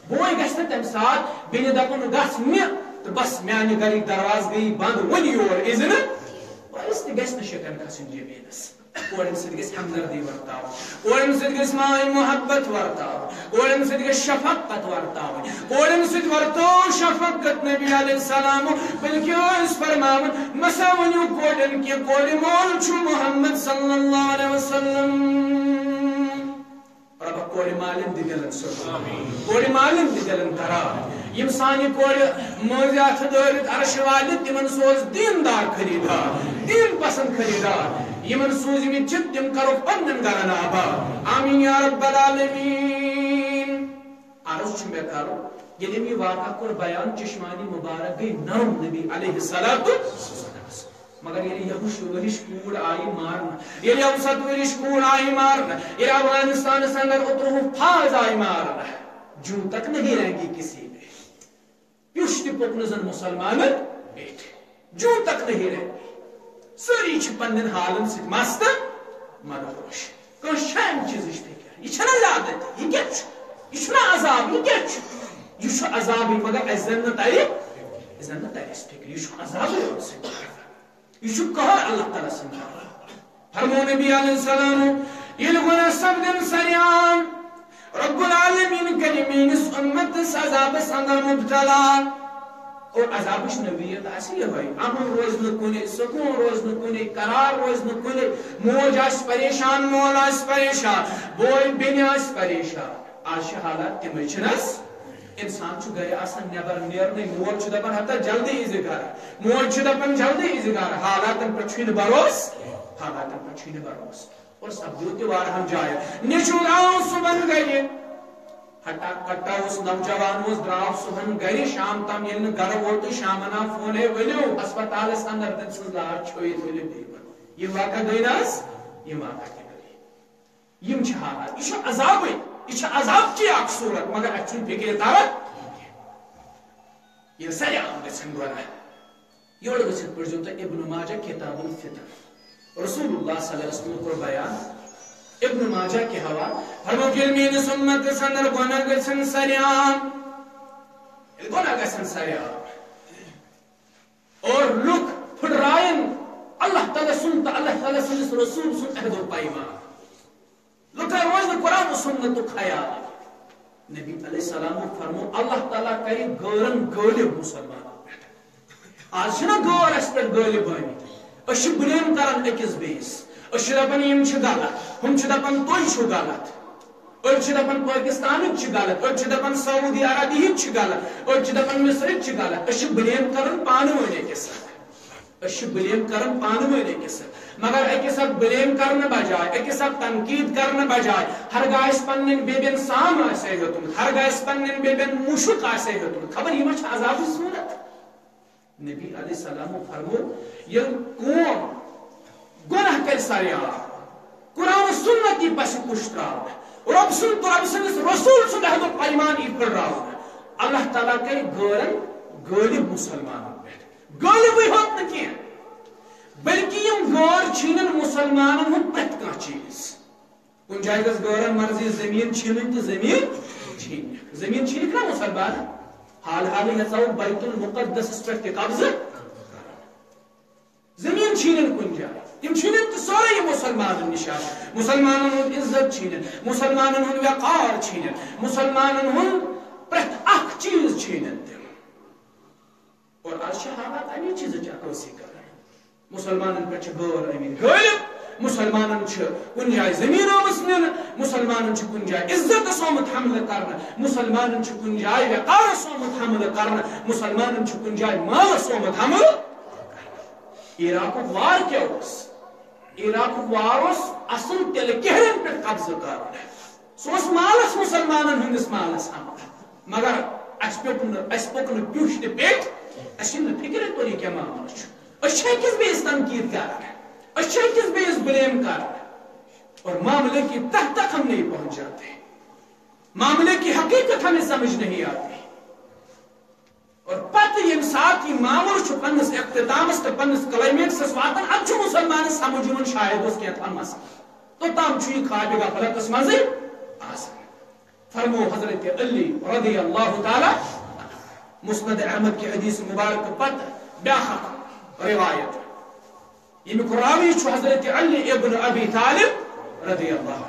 بوے گژھِ نہٕ تمہِ ساتہٕ بیٚنہِ دپُن، "گژھ نہِ"، تہٕ بس میانہِ گرٕکۍ دروازٕ گٔیی بند، وۄنۍ یور اِزِ نہٕ۔ بٲیِس تہِ گژھِ نہٕ شِکن کھسُن جبیٖنس۔ کورٮ۪ن سۭتۍ گژھِ ہمدردی ورتاوٕنۍ، کورٮ۪ن سۭتۍ گژھِ ماے محبت ورتاوٕنۍ، کورٮ۪ن سۭتۍ گژھِ شفقت ورتاوٕنۍ، کورٮ۪ن سۭتۍ ورتٲو شفقت نبی علیہ السلام، بلکہ ٲسۍ فرماوان، "مسا ؤنِو کورٮ۪ن کینٛہہ، کورِ مول چھُ محمد صلی اللہ علیہ وسلم۔" رۄبہ کورِ مالٮ۪ن دِ دِلن سکوٗن۔ کورِ مالٮ۪ن دِ دِلن قرار۔ یِم سانہِ کورِ مٲنٛزِ اَتھٕ دٲرِتھ عرشہِ والہِ، تِمن سوز دیٖندار خریٖدار، دیٖن پسنٛد خریٖدار۔ یِمن سوٗزمٕتۍ چھِ، تِم کرو پننٮ۪ن گرن آباد۔ آمیٖن یا رب العالمین۔ عرض چھُ مےٚ کرُن، ییٚلہِ أمۍ یہِ واقعہ کوٚر بیان، چشمانی مبارک گٔے نرم نبی علیہ الصلوۃ۔ مگر ییٚلہِ یہِ وٕچھ، ؤرِش کوٗر آیہِ مارنہٕ، ییٚلہِ اَوسط ؤرِش کوٗر آیہِ مارنہٕ، ییٚلہِ افغانستانس اندر اترُہُک فاض آیہِ مارنہٕ، جوں تک نہیں رہیں گی کسی پہ۔ پیوٚچھ تہِ پوٚک نہٕ زن مُسلمانن پیٚٹھۍ، جوں تک نہیں رہیں گی۔ سٲری چھِ پننٮ۪ن حالن سۭتۍ مست مدہوش۔ کٲنٛسہِ چھا امہِ چیٖزٕچ فِکر؟ یہِ چھَنہ زیادتی؟ یہِ کیٛاہ چھُ؟ یہِ چھُنہ عذاب؟ یہِ کیٛاہ چھُ؟ یہِ چھُ عذابٕے، مگر اَسہِ زن نہٕ ترِ، اَسہِ زن نہٕ ترِ اَسہِ فِکرِ۔ یہِ چھُ عذابٕے یوت سۭتۍ۔ یہِ چھُ قہر اللہ تعالیٰ سٕنٛد طرفہٕ۔ فرموو نبی علیہ السلام، ییٚلہِ گۄناہ سپدن سریان، رب العالمین کرِ میٲنِس اُمتس عذابس اندر مبتلا۔ اور عذابٕچ نوعیت آسہِ یِہوٚے، امن روزِ نہٕ کُنے، سکوٗن روزِ نہٕ کُنے، قرار روزِ نہٕ کُنے، موج آسہِ پریشان، مول آسہِ پریشان، بوے بیٚنہِ آسہِ پریشان۔ آز چھِ حالات تِمے، چھِنہٕ حظ؟ انسان چھُ گرِ آسان، نٮ۪بر نیرنٕے، مول چھُ دپان، "ہتا جلدی ییٖزِ گرٕ"، موج چھِ دپان، "جلدی ییٖزِ گرٕ"، حالاتن پٮ۪ٹھ چھُے نہٕ بھروسہٕ، حالاتن پٮ۪ٹھ چھُے نہٕ بھروسہٕ۔ اور سپدیو تہِ واریاہن جاین۔ نیٚچُو درٛاو صُبحن گرِ، ہٹا کٹا اوس، نوجوان اوس، درٛاو صُبحن گرِ، شام تام ییٚلہِ نہٕ گرٕ ووتُے، شامن آو فون، "ہے ؤلِو ہسپتالس اندر، تٔمۍ سٕنٛز لاش چھٲوِتھ، ؤلِو بیٚیہِ"۔ یِم واقعہ گٔے نہ حظ؟ یِم واقعہ تہِ گٔے۔ یِم چھِ حالات۔ یہِ چھُ عذابٕے۔ یہِ چھُ عذاب کی اکھ صورت، مگر اَسہِ چھُنہٕ فِکرِ تران۔ ییٚلہِ سرِ عام گژھن گۄناہ۔ یورٕ گٔژھِتھ پٔرۍزیو تُہۍ ابن ماجہ کتاب الفطر۔ رسول اللہ صلی اللہ علیہ وسلم کوٚر بیان ابن ماجہ کہِ حوالہٕ۔ فرموو، ییٚلہِ میٲنِس اُمتس اندر گۄناہ گژھن سرِ عام، ییٚلہِ گۄناہ گژھن سرِ عام، اور لُکھ پھٕٹراین اللہ تعالیٰ سُنٛد تہٕ اللہ تعالیٰ سٕنٛدِس رسول سُنٛد عہد و پیمان۔ لُکن روزِ نہٕ قرآن و سُنتُک خیال۔ نبی علیہ السلام فرمو، اللہ تعالیٰ کرِ غٲرن غٲلب مُسلمانن پٮ۪ٹھ۔ آز چھِنہ غٲر اَسہِ پٮ۪ٹھ غٲلب آمٕتۍ۔ أسۍ چھِ blame کران أکِس بیٚیِس۔ أسۍ چھِ دپان، "یِم چھِ غلط"، ہُم چھِ دپان، "تُہۍ چھِو غلط"۔ أڑۍ چھِ دپان پٲکِستانٕکۍ چھِ غلط، أڑۍ چھِ دپان سعودی عربیہٕکۍ چھِ غلط، أڑۍ چھِ دپان مصرٕکۍ چھِ غلط۔ أسۍ چھِ blame کران پانہٕ ؤنۍ أکِس اکھ۔ أسۍ چھِ بلیم کران پانہٕ ؤنۍ أکِس اکھ، مگر أکِس اکھ بلیم کرنہٕ بجاے، أکِس اکھ تنقید کرنہٕ بجاے، ہرگاہ اَسہِ پننٮ۪ن بیبٮ۪ن سام آسہِ ہے ہیوٚتمُت، ہرگاہ اَسہِ پننٮ۪ن بیبٮ۪ن مُشُک آسہِ ہے ہیوٚتمُت، خبر یہِ ما چھِ عذابٕچ صوٗرت؟ نبی علیہ السلامو فرموو، ییٚلہِ قوم گۄناہ کرِ سرِ عام، قرآن و سنت یی پسِ پُش تراونہٕ، رۄب سُنٛد، رۄب سٕنٛدِس رسول سُنٛد عہد و پیمان یی پھٕٹراونہٕ، اللہ تعالیٰ کرِ غٲرن غٲلب مُسلمانن پٮ۪ٹھ۔ غٲلبٕے ہوت نہٕ کینٛہہ، بلکہِ یِم غٲر چھیٖنن مُسلمانن ہُنٛد پرٛٮ۪تھ کانٛہہ چیٖز۔ کُنہِ جایہِ گژھِ غٲرن مرضی زٔمیٖن چھیٖنٕنۍ تہٕ زٔمیٖن چھیٖنہِ۔ زٔمیٖن چھیٖنِکھ نا مُسلمان؟ حال حالٕے ہسا اوس بیت المقدسس پٮ۪ٹھ تہِ قبضہٕ۔ زٔمیٖن چھیٖنِن کُنہِ جایہِ۔ تِم چھیٖنِن تہٕ سورُے یہِ مُسلمانن نِش آسہِ۔ مُسلمانن ہُنٛد عزت چھیٖنِن، مُسلمانن ہُنٛد وقار چھیٖنِن، مُسلمانن ہُنٛد پرٛٮ۪تھ اکھ چیٖز چھیٖنِن تِم۔ اور از چھِ حالات امی چیٖزٕچ عکٲسی کران۔ مُسلمانن پٮ۪ٹھ چھِ غٲر آمٕتۍ غٲلب، مُسلمانن چھِ کُنہِ جایہِ زٔمیٖن آمٕژ نِنہٕ، مُسلمانن چھُ کُنہِ جایہِ عزتس آمُت حملہٕ کرنہٕ، مُسلمانن چھُ کُنہِ جایہِ وقارس آمُت حملہٕ کرنہٕ، مُسلمانن چھُ کُنہِ جایہِ مالس آمُت حملہٕ۔ عراقُک وار کیٛاہ اوس؟ عراقُک وار اوس اصل تِلہٕ کیرٮ۪ن پٮ۪ٹھ قبضہٕ کرُن۔ سُہ اوس مالس، مُسلمانن ہٕنٛدِس مالس حملہٕ۔ مگر اسہِ پیوٚک نہٕ، اسہِ پوٚک نہٕ پیوٚچھ تہِ پیٚٹھۍ، اسہِ چھِنہٕ فکرے توٚر یہِ کیٛاہ معاملہٕ چھُ۔ أسۍ چھِ أکِس بیٚیِس تنقید کران، أسۍ چھِ أکِس بیٚیِس بلیم کران۔ اور معاملے کی تہ تک ہم نہیں پہنچ جاتے، معاملے کی حقیقت ہمیں سمجھ نہیں آتی۔ اور پتہٕ ییٚمہِ ساتہٕ یہِ معاملہٕ چھُ پننِس اختتامس تہٕ پننِس کلائمیکسس واتان، ادٕ چھُ مُسلمانس سمجھ یِوان شاید اوس کینٛہہ تام مسلہٕ۔ توٚتام چھُ یہِ خوابِ غفلتس منٛزٕے آسان۔ فرمو حضرت علی رضی اللہ تعالیٰ، مسند احمد کہِ حدیث مبارک پتہٕ بیٛاکھ اکھ روایت، ییٚمیُک راوی چھُ حضرت علی ابن ابی طالب رضی اللہ عنہ۔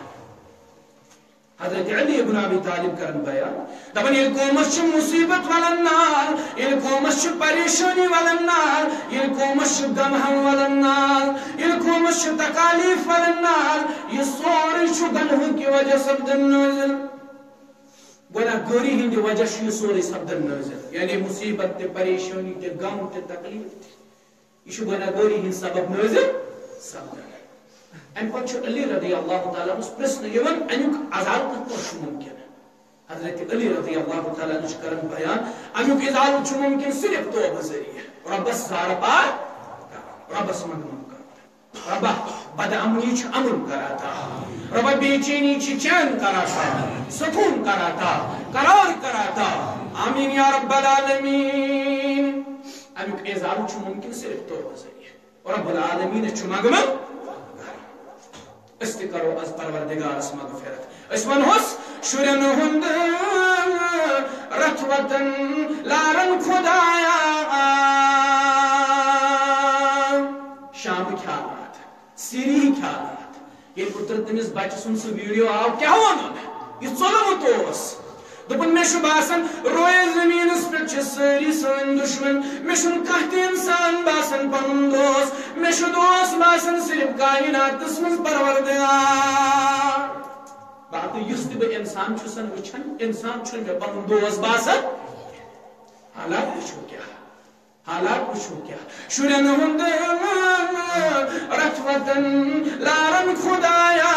حضرت علی ابن ابی طالب کرن بیان، دپان، ییٚلہِ قومس چھِ مصیبت ولان نال، ییٚلہِ قومس چھِ پریشانی ولان نال، ییٚلہِ قومس چھِ غم ہم ولان نال، ییٚلہِ قومس چھِ تکالیف ولان نال، یہِ سورُے چھُ گناہہٕ کہِ وجہ سپدان نٲزِل۔ گۄناہ گٲری ہٕنٛدِ وجہ چھُ یہِ سورُے سپدان نٲزِل، یعنی مصیبت تہِ، پریشانی تہِ، غم تہِ، تکلیف تہِ۔ یہِ چھُ گۄناہ گٲری ہٕنٛدۍ سبب نٲزِل سپدان۔ اَمہِ پتہٕ چھُ علی رضی اللہ تعالیٰ عنہس پرژھنہٕ یِوان، اَمیُک ازالہٕ کِتھ پٲٹھۍ چھُ مُمکِن؟ حضرت علی رضی اللہ تعالیٰ عنہ چھُ کران بیان، اَمیُک ازالہٕ چھُ مُمکِن صرف توبہٕ ذٔریعہٕ۔ رۄبس زارٕ پار کرُن، رۄبس منٛگنہٕ کرُن۔ رۄبا، بدامنی چھُ امن کراتا۔ رۄبا، بے چینی چھِ چین کراتا، سکون کراتا، قرار کراتا۔ آمین یا رب العالمین۔ اَمیُک ازالہٕ چھُ مُمکِن صرف توبہٕ ذٔریعہٕ۔ رب العالمین چھُ منٛگنہٕ۔ أسۍ تہِ کرو از پروردگارس مغفرت۔ أسۍ ونہوس شُرٮ۪ن ہُنٛد رتھ وطن لارن خدایا۔ شامٕکۍ حالات، سِری کھیٛانات۔ ییٚلہِ اوترٕ تٔمِس بچہٕ سُنٛد سُہ ویڈیو آو، کیٛاہ ووٚنُن؟ یہِ ژوٚلمُت اوس۔ دوٚپُن، مےٚ چھُ باسان، رویے زٔمیٖنَس پٮ۪ٹھ چھِ سٲری سٲنۍ دُشمن۔ مےٚ چھُنہٕ کانٛہہ تہِ اِنسان باسان پنُن دوس۔ مےٚ چھُ دوس باسان صرف کائناتَس منٛز پروردگار۔ باقٕے یُس تہِ بہٕ اِنسان چھُسن وٕچھان، اِنسان چھُنہٕ مےٚ پنُن دوس باسان۔ حالات وٕچھِو کیٛاہ۔ حالات وٕچھِو کیٛاہ۔ شُرٮ۪ن ہُنٛد رتھ وطن لارن خدایا۔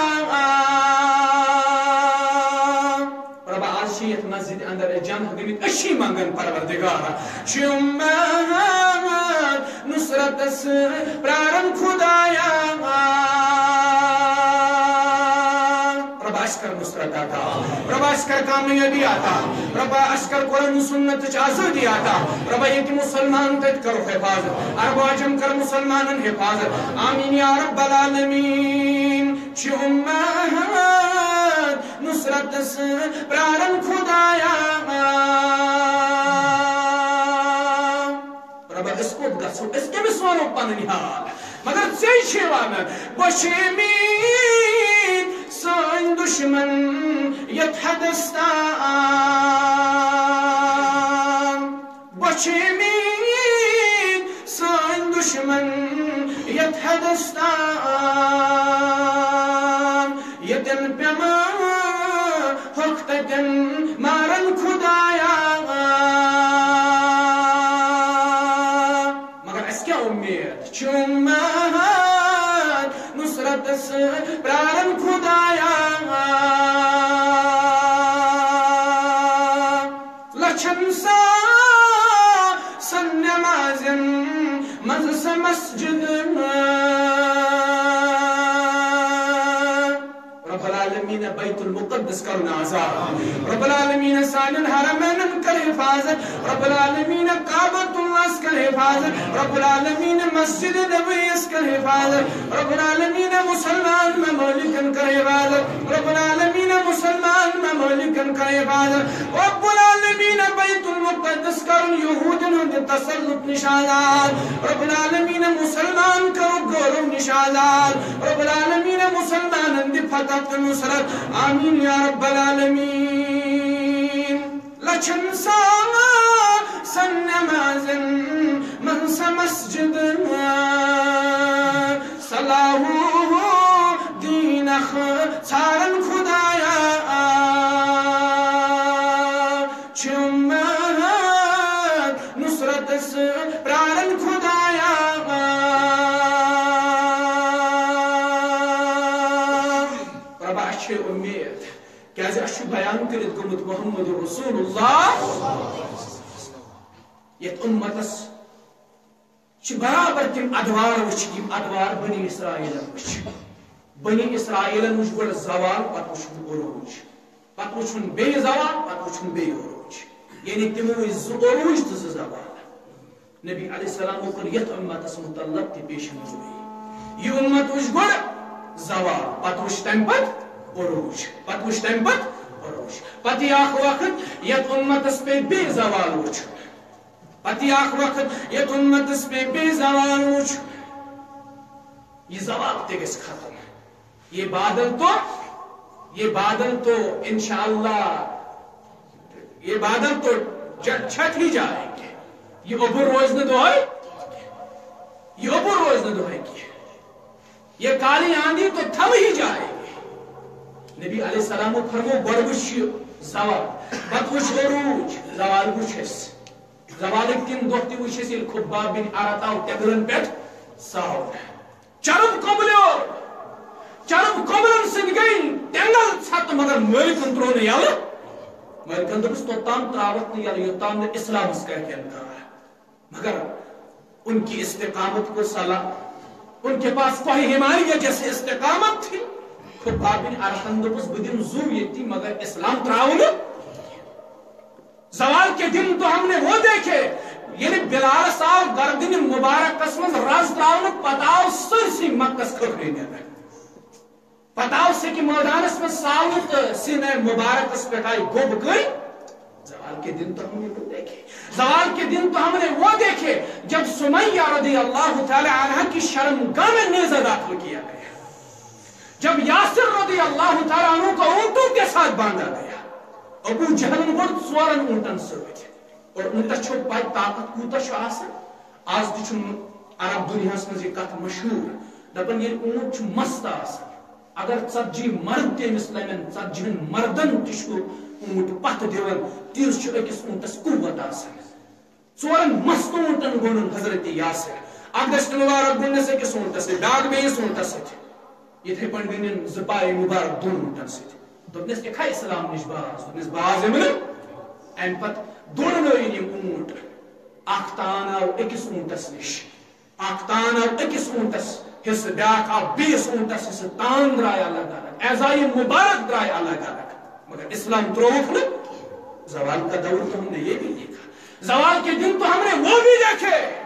رۄبا، آز چھِ یَتھ مسجد اندر أسۍ جمع گٔمٕتۍ، أسۍ چھِ منٛگان پروردگارا، چھِ اُمید نصرتس پرارن خدایا۔ رۄبا، اَسہِ کر نصرت عطا۔ رۄبا، اَسہِ کر کامیٲبی عطا۔ رۄبا، اَسہِ کر قرآن و سنتٕچ آزٲدی عطا۔ رۄبا، ییٚتہِ مُسلمان تَتہِ کرُکھ حفاظت۔ عرب و عجم کر مُسلمانن حفاظت۔ آمین یا رب العالمین۔ چھِ اُمید نصرتس پرارن خدایا۔ رۄبا، أسۍ کوٚت گژھو؟ أسۍ کٔمِس وَنو پنٕنۍ حال؟ مگر ژےٚ چھے وَنان، بۄچھِ میٖنۍ سٲنۍ دُشمن یَتھ حدس تام۔ بۄچھِ میٖنۍ سٲنۍ دُشمن یَتھ حدس تام۔ ییٚتٮ۪ن پیٚمہٕ ہۄکھ تَتٮ۪ن مارن خدایا۔ مگر اَسہِ کیٛاہ اُمید؟ چھُ امت نصرتس پرارن خدایا۔ لچھن ساسن نمازن منٛز سۄ مسجد۔ رب العالمین بیت المقدس کرُن آزاد۔ رب العالمین سانٮ۪ن حرمینن کر حفاظت۔ رب العالمین کعبۃ اللہس کر حفاظت۔ رب العالمین مسجد نبویس کر حفاظت۔ رب العالمین مسلمان ممالکن کر حفاظت۔ رب العالمین مسلمان ممالکن کر حفاظت۔ رب العالمین بیت المقدس کرُن یہودین ہُنٛد تسلط نش آزاد۔ رب العالمین مسلمان کرُن غورو نش آزاد۔ رب العالمین مسلمانن دِ فتح تہٕ نصرت۔ آمین یا رب العالمین۔ لچھن ساسن نمازن منٛز سۄ مسجد۔ صلاح الدینخ ژھارن خدایا۔ چھُ امت نصرتس پرارن خدایا۔ ربا، اَسہِ چھے اُمید، کیازِ اَسہِ چھُ بیان کٔرِتھ گوٚمُت محمد رسول اللہ۔ یتھ امتس چھِ برابر تِم ادوار وٕچھ، یِم ادوار بنی اسرائیلن وٕچھ۔ بنی اسرائیلن وٕچھ گۄڈٕ زوال، پتہٕ وٕچھُن عروج، پتہٕ وٕچھُن بیٚیہِ زوال، پتہٕ وٕچھُن بیٚیہِ عروج۔ یعنی تِمو وٕچھ زٕ عروج تہٕ زٕ زوال۔ نبی علیہ السلامو کٔر یتھ امتس متعلق تہِ پیشن گویی۔ یہِ امت وٕچھ گۄڈٕ زوال، پتہٕ وٕچھ تمہِ پتہٕ عروج، پتہٕ وٕچھ تمہِ پتہٕ عروج۔ پتہٕ یہِ اکھ وقت یتھ امتس پے بیٚیہِ زوال وٕچھ۔ پتہٕ یہِ اکھ وقت یتھ امتس پے بیٚیہِ زوال وٕچھ۔ یہِ زوال تہِ گژھِ ختم۔ یہ بادل تو، یہ بادل تو انشاءاللہ، یہ بادل تو ج-، چھٹ ہی جائیں گے۔ یہ اوٚبُر روزِ نہٕ دۄہے، یہ اوٚبُر روزِ نہٕ دۄہے کینٛہہ۔ یہ کالی آندھی تو تھم ہی جائیں گے۔ نبی علیہ السلام فرمو، گۄڈٕ وٕچھ یہِ زوال، پتہٕ وٕچھ عروج، زوال وٕچھ اَسہِ۔ زوالٕکۍ تِم دۄہ تہِ وٕچھ اَسہِ، ییٚلہِ خباب بن ارت آو تٮ۪نٛگلن پٮ۪ٹھ ساونہٕ۔ چرب کۄمبلیو، چرب کۄمبلن سۭتۍ گٔے تٮ۪نٛگل ژھٮ۪تہٕ، مگر مٲلکن ترٛوو نہٕ یَلہٕ۔ مٲلکن دوٚپُس، توٚتام ترٛاوَتھ نہٕ یَلہٕ، یوٚتام نہٕ اسلامس کرکھ انکار۔ مگر ان کی استقامت کو سلام، ان کے پاس کوہ حمایت جیسی استقامت تھی۔ خباب بن ارتن دوٚپُس، بہٕ دِمہٕ زُو ییٚتی، مگر اسلام ترٛاوٕ نہٕ۔ زوال کے دن تو ہم نے وہ دیکھے، یعنی بلالس آو گردن مبارکس منٛز رز ترٛاونہٕ پتہٕ آو سٲرسٕے مکس کھکھرے نیران۔ پتہٕ آو سیٚکہِ مٲدانس منٛز ساونہٕ تہٕ سیٖنہ مبارکس پٮ۪ٹھ آیہِ گوٚب کٔرۍ۔ زوال کے دن تو ہم نے وہ دیکھے، زوال کے دن تو ہم نے وہ دیکھے، جب سمیہ رضی اللہ تعالی عنہا کی شرمگاہ میں نیزہ داخل کیا گیا، جب یاسر رضی اللہ تعالی عنہ کو اونٹوں کے ساتھ باندھا گیا۔ ابو جہلن ووٚن ژورن اونٹن سۭتۍ۔ اور اونٹس چھو پاے طاقت کوٗتاہ چھُ آسان؟ آز تہِ چھُ عرب دُنیاہس منٛز یہِ کتھ مشہوٗر، دپان ییٚلہِ اونٹ چھُ مست آسان، اگر ژتجی مرد تہِ أمِس لمن، ژتجی ہن مردن تہِ چھُ اونٹ پتھ دِوان، تیٖژ چھُ أکِس اونٹس قوت آسان۔ ژورن مستہٕ اونٹن گوٚنُن حضرت یاسر۔ اکھ دستہِ مبارک گوٚننس أکِس اونٹس سۭتۍ، بیٛاکھ بیٚیِس اونٹس سۭتۍ۔ یِتھے پٲٹھۍ گٔنِن زٕ پایہِ مبارک دۄن اونٹن سۭتۍ۔ دوٚپنس، "یہِ کھا اسلام نِش باز؟" دوٚپنس، "باز یِمہٕ نہٕ۔" امہِ پتہٕ دورنٲوِن یِم اونٹ۔ اکھ تان آو أکِس اونٹس نِش، اکھ تان آو أکِس اونٹس حصہٕ، بیٛاکھ آو بیٚیِس اونٹس حصہٕ۔ تان درٛاے الگ الگ، اعضای مبارک درٛاے الگ الگ، مگر اسلام ترٛووُکھ نہٕ۔ زوال کا دور تو ہم نے یہ بھی دیکھا، زوال کے دن تو ہم نے وہ بھی دیکھے۔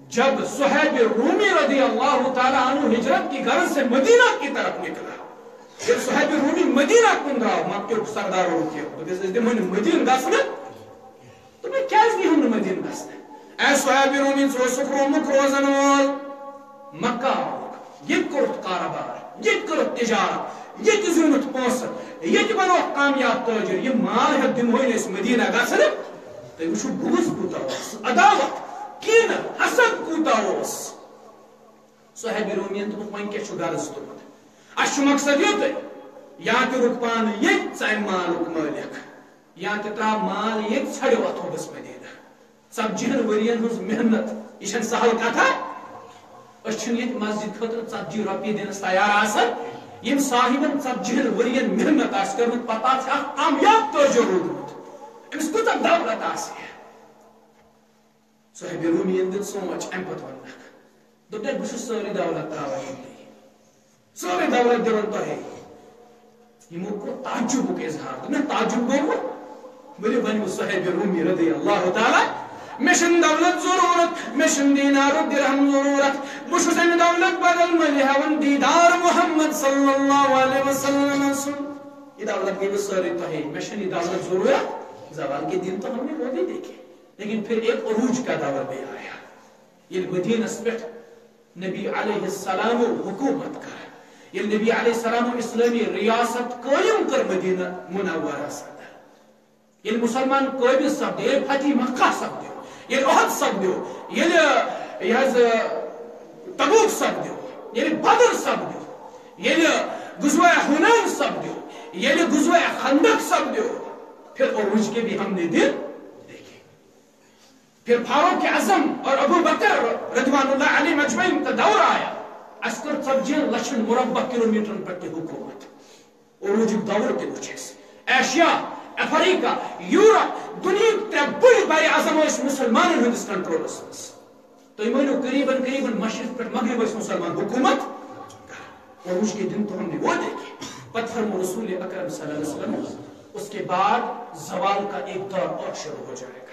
جب صہیب رومی رضی اللہ تعالیٰ عنہ ہجرت کی غرض سے مدینہ کی طرف نکلا، ییٚلہِ صہیب رومی مدینہ کُن درٛاو، مکہٕ کیو سردارو روٚک یہِ۔ دوٚپُس، "أسۍ دِمو نہٕ مدینہ گژھنہٕ۔" دوٚپُن، "کیٛازِ دِیِو نہٕ مدینہ گژھنہٕ؟" اے صہیب رومی، ژٕ اوسُکھ رومُک روزن وول، مکہ آوُکھ، ییٚتہِ کوٚرُتھ کارٕبار، ییٚتہِ کٔرٕتھ تجارت، ییٚتہِ زیوٗنُتھ پونٛسہٕ، ییٚتہِ بنووُکھ کامیاب تٲجر، یہِ مال ہٮ۪تھ دِمہوے نہٕ أسۍ مدینہ گژھنہٕ۔ تُہۍ وٕچھِو بغض کوٗتاہ اوس، عداوت، کینہٕ، حسد کوٗتاہ اوس۔ صہیب رومین دوٚپُکھ، "وۄنۍ کیٛاہ چھُ غرض تُہُنٛد؟ اَسہِ چھُ مقصد یُتُے، یا تہِ رُک پانہٕ ییٚتہِ، ژٕ اَمہِ مالُک مٲلِک، یا تہِ ترٛاو مال ییٚتہِ، ژھَڑِ وۄتھو بہٕ مدینہ۔" ژتجی ہن ؤرین ہٕنٛز محنت، یہِ چھنہٕ سہل کتھا۔ أسۍ چھِنہٕ ییٚتہِ مسجد خٲطرٕ ژتجی رۄپیہِ دِنس تیار آسان۔ ییٚمۍ صاحبن ژتجی ہن ؤرین محنت آسہِ کٔرمٕژ، پتہٕ آسہِ اکھ کامیاب تٲجر روٗدمُت، أمِس کۭژاہ دولت آسہِ ہے؟ صاحب رومی یَن دیُت سونٛچ، اَمہِ پتہٕ ووٚنُکھ، دوٚپُن، "ہے، بہٕ چھُس سٲرٕے دولت ترٛاوان ییٚتی، سٲرٕے دولت دِوان تۄہے۔" یِمو کوٚر تعجبُک اظہار۔ دوٚپُن، "ہے، تعجب گوٚو وۄنۍ؟" ؤلِو وۄنۍ وٕچھ صاحب رومی رضی اللہ تعالیٰ، مےٚ چھُنہٕ دولت ضروٗرت، مےٚ چھُنہٕ دینار و درہم ضروٗرت، بہٕ چھُس اَمہِ دولت بدل مٔلۍ ہٮ۪وان دیدار محمد صلی اللہ علیہ وسلم سُنٛد۔ یہِ دولت گٔے مےٚ سٲرٕے تۄہے، مےٚ چھَنہٕ یہِ دولت ضروٗرت۔ زوال کے دن تو ہم نے وہ بھی دیکھے، لیکن پھر ایک عروج کا دور بھی آیا۔ ییٚلہِ مدینس پٮ۪ٹھ نبی علیہ السلام حکومت کٔر، ییٚلہِ نبی علیہ السلام اسلٲمی ریاست قٲیِم کٔر مدینہ منورس اندر، ییٚلہِ مسلمان قٲبض سپدے، ییٚلہِ فتح مکہ سپدیو، ییٚلہِ احد سپدیو، ییٚلہِ، یہِ حظ، تبوک سپدیو، ییٚلہِ بدر سپدیو، ییٚلہِ غزوہ حنین سپدیو، ییٚلہِ غزوہ خندق سپدیو، پھر عروج کے بھی ہم نے دن دیکھے۔ پھر فاروق اعظم اور ابو بکر رضوان اللہ علیہ مجمعین کا دور آیا، اسہِ کٔر ژتجی ہن لچھن مربع کلومیٹرن پٮ۪ٹھ تہِ حکومت۔ عروجُک دور تہِ وُچھ اسہِ۔ ایشیا، افریقہ، یورپ، دُنیہٕکۍ ترٛےٚ بٔڑۍ بر اعظم ٲسۍ مسلمانن ہٕنٛدِس کنٹرولس منٛز۔ تُہۍ مٲنِو، قریباً قریباً مشرق پٮ۪ٹھ مغرب ٲسۍ مسلمان حکومت کران۔ عروج کے دن تو ہم نے وہ دیکھے۔ پتہٕ فرمو رسول اکرم صلی اللہ علیہ وسلم، اس کے بعد زوال کا ایک دور اور شروع ہو جائے گا۔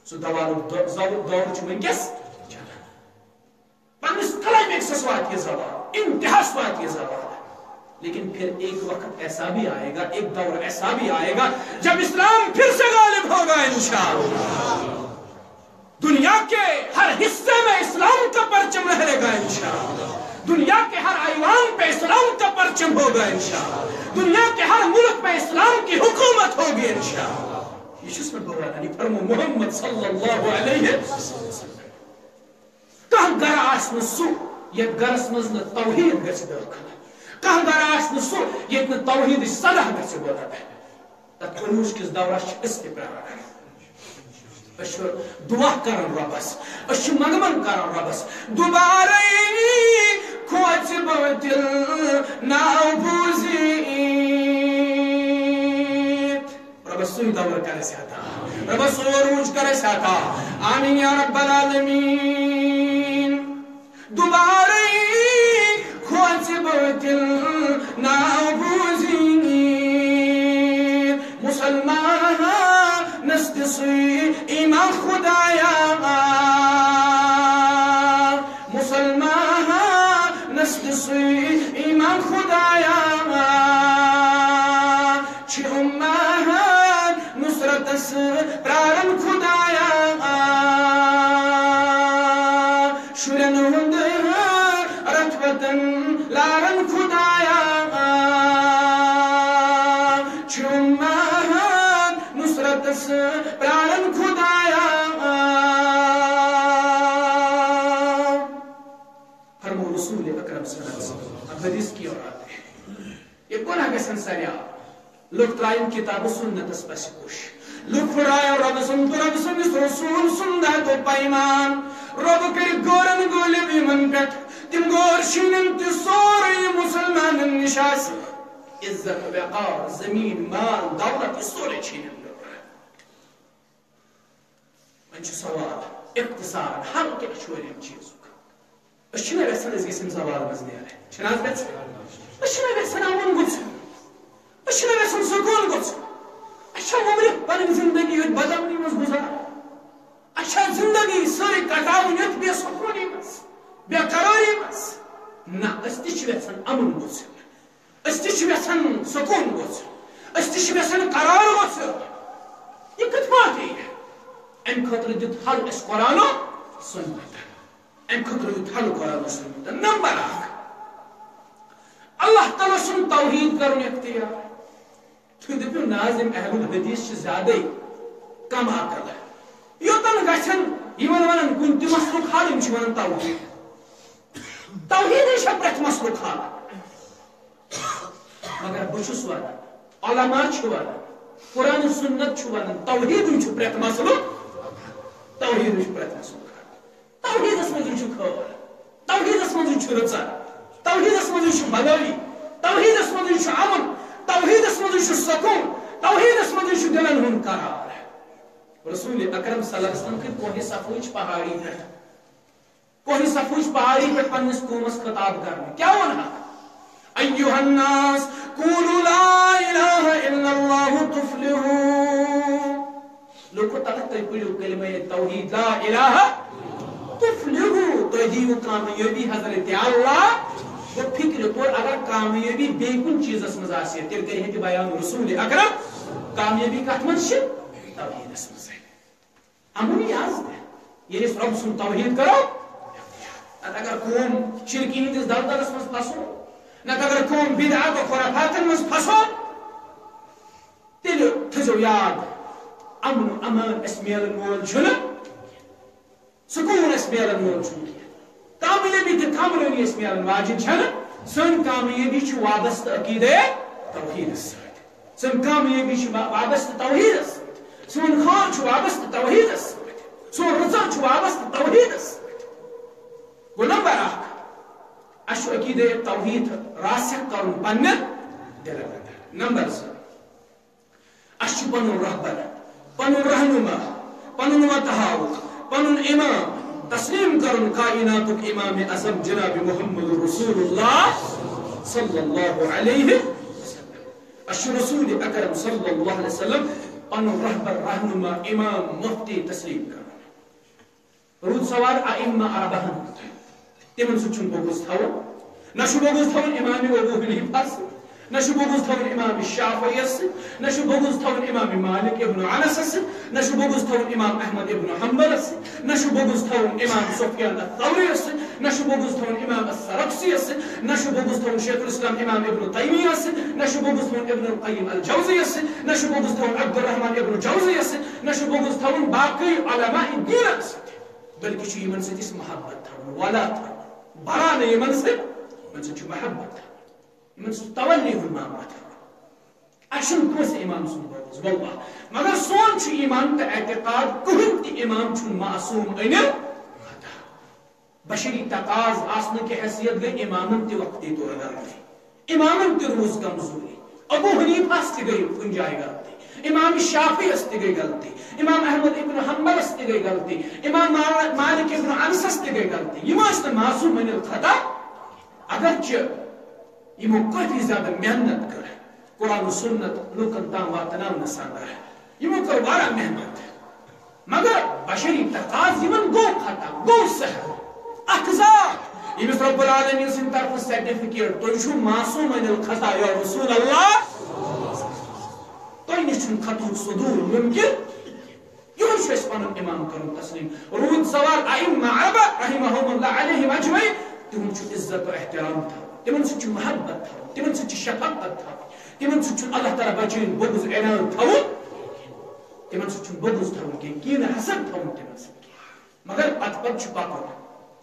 سُہ دوالُک دو-، زو-، دور چھُ وٕنکیٚس چلان۔ پننِس کلایمیکسس واتہِ یہِ زوال، انتہاہس واتہِ یہِ زوال۔ لیکن پھر ایک وقت ایسا بھی آئے گا، ایک دور ایسا بھی آئے گا، جب اسلام پھر سے غالب ہوگا انشاءاللہ۔ دنیا کے ہر حصے میں اسلام کا پرچم لہرے گا انشاءاللہ۔ دنیا کے ہر ایوان پہ اسلام کا پرچم ہوگا انشاءاللہ۔ دنیا کے ہر ملک میں اسلام کی حکومت ہوگی انشاءاللہ۔ یہ چھُس بہٕ وَنان، یہِ فرمو محمد صلی اللہ علیہ وسلم۔ کانٛہہ گرٕ آسہِ نہٕ سُہ، یتھ گرس منٛز نہٕ توحید گژھِ دٲخل۔ کانٛہہ گرٕ آسہِ نہٕ سُہ، ییٚتہِ نہٕ توحیدٕچ صدا گژھِ بُلند۔ تتھ عروج کِس دورس چھِ أسۍ تہِ پرٛاران۔ أسۍ چھِ دعا کران رۄبس، أسۍ چھِ منگان کران رۄبس، دوبارے کھوژِ بٲطل ناو بوٗزِتھ۔ رۄبس سُے دور کر اَسہِ عطا۔ رۄبس سُہ عروج کر اَسہِ عطا۔ آمین یا رب العالمین۔ دوبارے کھوژِ بٲطل ناو بوٗزِتھ۔ مسلمانس دِ سُے ایمان خدایا۔ مسلمانس دِ سُے ایمان خدایا۔ چھِ اُمت نصرتس پرارن خدایا۔ شُرٮ۪ن ہُنٛد رتھ وطن لارن خدایا۔ چھِ اُمت نصرتس پرارن خدایا۔ فرمو رسول اکرم صلی اللہ علیہ وسلم، اب حدیث کی اور آتے ہیں۔ یہ گناہ گژھن سریعہ۔ لُکھ ترٛایَن کتاب و سنتس پس کُش۔ لُکھ پھُٹرایَن رۄبہٕ سُنٛد تہٕ رۄبہٕ سٕنٛدِس رسول سُنٛد عہد و پیمان۔ رۄبہٕ کٔرِکھ غٲرن غٲلب یِمن پٮ۪ٹھ۔ تِم غٲر چھیٖنن تہِ سورُے یہِ مسلمانن نِش آسہِ۔ عزت، وقار، زمیٖن، مال، دولت، یہِ سورُے چھیٖنن۔ وۄنۍ چھُ سوال، اختصارن، حل کیٛاہ چھُ وۄنۍ اَمہِ چیٖزُک؟ أسۍ چھِنہ یژھان أسۍ گٔژھۍ یِم زوال منٛز نیرٕنۍ؟ چھِنہ حظ یژھان؟ أسۍ چھِنہ یژھان امُن گوٚژھ یُن؟ أسۍ چھِنہ یژھان سکوٗن گوٚژھ یُن؟ اَسہِ چھا عمرِ پنٕنۍ زندگی یوت بدامنی منٛز گُزارٕنۍ؟ اَسہِ چھا زندگی سٲرٕے کٹاوٕنۍ یتھ بے سکوٗنی منٛز، بے قرٲری منٛز؟ نہ، أسۍ تہِ چھِ یژھان امُن گوٚژھ یُن۔ أسۍ تہِ چھِ یژھان سکوٗن گوٚژھ، أسۍ تہِ چھِ یژھان قرار گوٚژھ۔ یہِ کِتھ پٲٹھۍ یِیہِ؟ اَمہِ خٲطرٕ دیُت حل اَسہِ قرآن و سُنت۔ اَمہِ خٲطرٕ دیُت حل قرآن و سُنت۔ نمبر اکھ، اللہ تعالیٰ سُنٛد توحیٖد کرُن اختیار۔ تُہۍ دٔپِو، نہ حظ، یِم اہل الحدیث چھِ زیادَے کم عقل۔ یوٚتَن گژھن، یِمن وَنان کُنہِ تہِ مسلُک حل، یِم چھِ وَنان توحیٖد۔ توحیٖدٕے چھےٚ پرٛٮ۪تھ مسلُک حل۔ مگر بہٕ چھُس وَنان، علماء چھِ وَنان، قرآن و سُنت چھُ وَنان، توحیٖدٕے چھُ پرٛٮ۪تھ مسلُک توحیٖد۔ توحیٖدٕچ پرٛٮ۪تھ قٕسمُک۔ توحیٖدس منٛزٕے چھُ خٲر، توحیٖدس منٛزٕے چھُ رٕژر، توحیٖدس منٛزٕے چھُ بلٲیی، توحیٖدس منٛزٕے چھُ امُن، توحیٖدس منٛزٕے چھُ سکوٗن، توحیٖدس منٛزٕے چھُ دِلن ہُنٛد قرار۔ رسول اکرم صلی اللہ علیہ وسلم کھٔتۍ کوہِ صفوٕچ پہاڑی پٮ۪ٹھ۔ کوہِ صفوٕچ پہاڑی پٮ۪ٹھ پننِس قومس خطاب کرنہٕ۔ کیٛاہ ووٚن حق؟ ایھا الناس، قولوا لا الہ الا اللہ تفلحوا۔ لوٗکو، تلہٕ تُہۍ پٔرِو کلمہ توحید، لا الہ تفلحوا، تُہۍ دِیِو کامیٲبی۔ حضرت اللہ گوٚو فکرِ طور، اگر کامیٲبی بیٚیہِ کُنہِ چیٖزس منٛز آسہِ ہے، تیٚلہِ کرِ ہے تہِ بیان رسول اکرم۔ کامیٲبی کتھ منٛز چھِ؟ توحیدس منٛز۔ امُن یہِ آز تہِ۔ ییٚلہِ أسۍ رۄب سُنٛد توحیٖد کرو، نتہٕ اگر قوم شرکہِ ہٕنٛدِس دلدلس منٛز پھسو، نتہٕ اگر قوم بدعات و خرافاتن منٛز پھسو، تیٚلہِ تھٲیزیو یاد، امن و امان اَسہِ میلن وول چھُنہٕ، سکوٗن اَسہِ میلن وول چھُنہٕ کینٛہہ۔ کامیٲبی تہٕ کامرٲنی اَسہِ میلن واجِنۍ چھَنہٕ۔ سٲنۍ کامیٲبی چھِ وابستہٕ عقیدے توحیٖدس سۭتۍ۔ سٲنۍ کامیٲبی چھِ وا-، وابستہٕ توحیٖدس سۭتۍ۔ سون خٲر چھُ وابستہٕ توحیٖدس سۭتۍ۔ سون رٕژر چھُ وابستہٕ توحیٖدس سۭتۍ۔ گوٚو نمبر اکھ، اَسہِ چھُ عقیدے توحیٖد راسخ کرُن پننہِ دِلہٕ اندر۔ نمبر زٕ، اَسہِ چھُ پنُن رہبر، پنُن رہنما، پنُن وتحاوک، پنُن امام تسلیم کرُن کائناتُک امام اعظم جناب محمد رسول اللہ صلی اللہ علیہ وسلم۔ اَسہِ چھُ رسول اکرم صلی اللہ علیہ وسلم پنُن رہبر، رہنما، امام، مفتی تسلیم کرُن۔ روٗد سوال ائمہ اربعہن ہُنٛد۔ تِمن سۭتۍ چھُنہٕ بغض تھاوُن۔ نہ چھُ بغض تھاوُن امام ابو حنیفہ سۭتۍ، نہ چھُ بغض تھاوُن امام شافعی سۭتۍ، نہ چھُ بغض تھاوُن امام مالک ابن انس سۭتۍ، نہ چھُ بغض تھاوُن امام احمد ابن حنبل سۭتۍ، نہ چھُ بغض تھاوُن امام سفیان الثوری سۭتۍ، نہ چھُ بغض تھاوُن امام السرخسی سۭتۍ، نہ چھُ بغض تھاوُن شیخ الاسلام امام ابن تیمیہ سۭتۍ، نہ چھُ بغض تھاوُن ابن القیم الجوزی سۭتۍ، نہ چھُ بغض تھاوُن عبدالرحمان ابن جوزی سۭتۍ، نہ چھُ بغض تھاوُن باقی علماء دیٖنن سۭتۍ۔ بلکہ چھُ یِمن سۭتۍ اَسہِ محبت تھاوُن، ولا تھاوُن، بڑا نہٕ یِمن سۭتۍ، یِمن سۭتۍ چھُ محبت تھاوُن، یِمن سۭتۍ چھُ تولی ہُنٛد معاملہٕ تھاوُن۔ اَسہِ چھُنہٕ کٲنٛسہِ امام سُنٛد بغض، واللہ۔ مگر سون چھُ ایمان تہٕ اعتقاد، کٕہٕنۍ تہِ امام چھُنہٕ معصوم عن الخطا۔ بشری تقاض آسنہٕ کہِ حیثیت گٔے امامن تہِ وقتی طور غلطی۔ امامن تہِ روٗز کمزوری۔ ابو حنیفہس تہِ گٔے کُنہِ جایہِ غلطی۔ امام شافعیس تہِ گٔے غلطی۔ امام احمد ابن حنبلس تہِ گٔے غلطی۔ امام مال-، مالک ابن انسس تہِ گٔے غلطی۔ یِم ٲسۍ نہٕ معصوم عن الخطا۔ اگرچہِ یِمو کٲفی زیادٕ محنت کٔر قرآن و سنت لوٗکن تام واتناونس اندر۔ یِمو کٔر واریاہ محنت۔ مگر بشری تقاض یِمن گوٚو ختم، گوٚو سہل۔ اکھ ذات ییٚمِس رب العالمین سٕنٛدِ طرفہٕ سرٹیفکیٹ، تُہۍ چھِو معصوم عن الخطا یا رسول اللہ، تۄہہِ نِش چھُنہٕ خطہُک صدور ممکن۔ یِہوٚے چھُ اَسہِ پنُن امام کرُن تسلیم۔ روٗد سوال ائمہ اربعہ رحمہم اللہ علیہم اجمعین، تِہُنٛد چھُ عزت و احترام تھاوُن، تِمن سۭتۍ چھُ محبت تھاوُن، تِمن سۭتۍ چھِ شفقت تھاوٕنۍ، تِمن سۭتۍ چھُنہٕ اللہ تعالیٰ بچٲیِن بغض عناد تھاوُن۔ تِمن سۭتۍ چھُنہٕ بغض تھاوُن کینٛہہ، کینٛہہ نہٕ حسد تھاوُن تِمن سۭتۍ کینٛہہ۔ مگر پتہٕ پتہٕ چھُ پکُن۔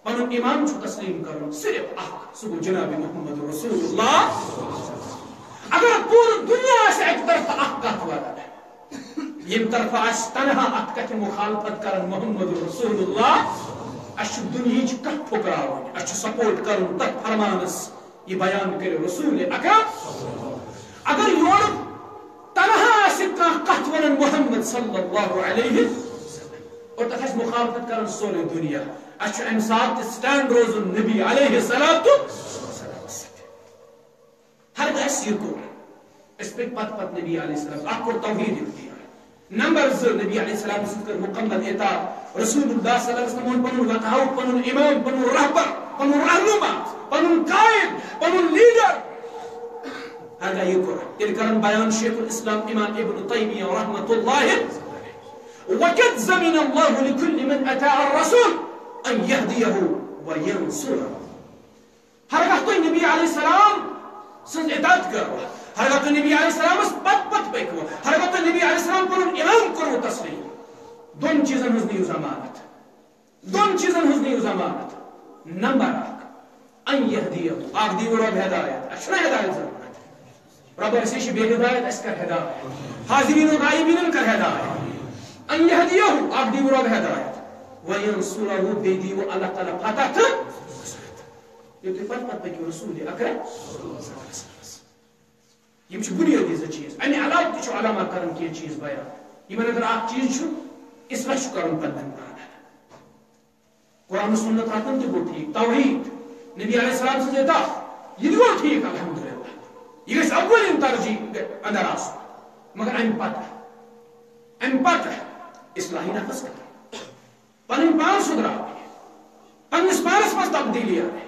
پنُن امام چھُ تسلیم کرُن صرف اکھ، سُہ گوٚو جناب محمد رسول اللہ۔ اگر پوٗرٕ دُنیا آسہِ اکہِ طرفہٕ اکھ کتھ ونان، ییٚمہِ طرفہٕ آسہِ تنہا اتھ کتھِ مخالفت کران محمد رسول اللہ، اسہِ چھُ دُنیہٕچ کتھ پھُکراوٕنۍ، اسہِ چھُ سپورٹ کرُن تتھ فرمانس۔ یہِ بیان کٔرِو رسول اکرم۔ اگر یورٕ تنہا آسہِ کانٛہہ کتھ ونان محمد صلی اللہ علیہ وسلم اور تتھ آسہِ مخالفت کران سورُے دُنیا، اسہِ چھُ امہِ ساتہٕ تہِ سٹینڈ روزُن نبی علیہ الصلوۃ والسلام سۭتۍ۔ ہرگاہ اسہِ یہِ کوٚر، أسۍ پٔکۍ پتہٕ پتہٕ نبی علیہ السلام، اکھ کوٚر توحید اختیار۔ نمبر زٕ، نبی علیہ السلام سٕنٛز کٔر مکمل اطاعت۔ رسول اللہ صلی اللہ علیہ وسلم اوٚن پنُن وتاوُک، پنُن امام، پنُن رہبر، پنُن رہنما، پنُن قائد، پنُن لیڈر۔ ہرگاہ یہِ کوٚر، تیٚلہِ کرن بیان شیخ الاسلام امام ابن تیمیہ رحمۃ اللہ، وقد ضمن اللہ لکل من اطاع الرسول ان یہدیہ و ینصرہ۔ ہرگاہ تُہۍ نبی علیہ السلام سٕنٛز اطاعت کٔروٕ، ہرگاہ تُہۍ نبی علیہ السلامس پتہٕ پتہٕ پٔکوٕ، ہرگاہ تُہۍ نبی علیہ السلام پنُن امام کوٚروٕ تسلیم، دۄن چیٖزن ہٕنٛز نِیِو ضمانت۔ دۄن چیٖزن ہٕنٛز نِیِو ضمانت۔ نمبر اکھ، ان یہدیہ، اکھ دِیِو رۄب ہدایت، اسہِ چھُنہ ہدایت ضروٗرت۔ رۄب، أسۍ چھِ بے ہدایت، اسہِ کر ہدایت۔ حاضرین و غائبینن کر ہدایت۔ ان یہدیہ، اکھ دِیِو رۄب ہدایت۔ وینصره، بیٚیہِ دِیِو اللہ تعالیٰ فتح تہٕ ییٚلہِ تُہۍ پتہٕ پتہٕ پٔکِو رسول اکرم۔ یِم چھِ بُنیٲدی زٕ چیٖز۔ اَمہِ علاوٕ تہِ چھُ علماء کران کینٛہہ چیٖز بیان۔ یِمن اندر اکھ چیٖز چھُ، اصلاح چھُ کرُن پننٮ۪ن پانن۔ قرآن و سنت رٹُن تہِ گوٚو ٹھیٖک، توحید، نبی علیہ السلام سٕنٛز اطاعت، یہِ تہِ گوٚو ٹھیٖک، الحمدللہ۔ یہِ گژھِ اولین ترجیح اندر آسُن۔ مگر اَمہِ پتہٕ، اَمہِ پتہٕ اصلاحی نفس کرُن۔ پنٕنۍ پان سُدراوٕنۍ، پننِس پانس منٛز تبدیٖلی اَنٕنۍ۔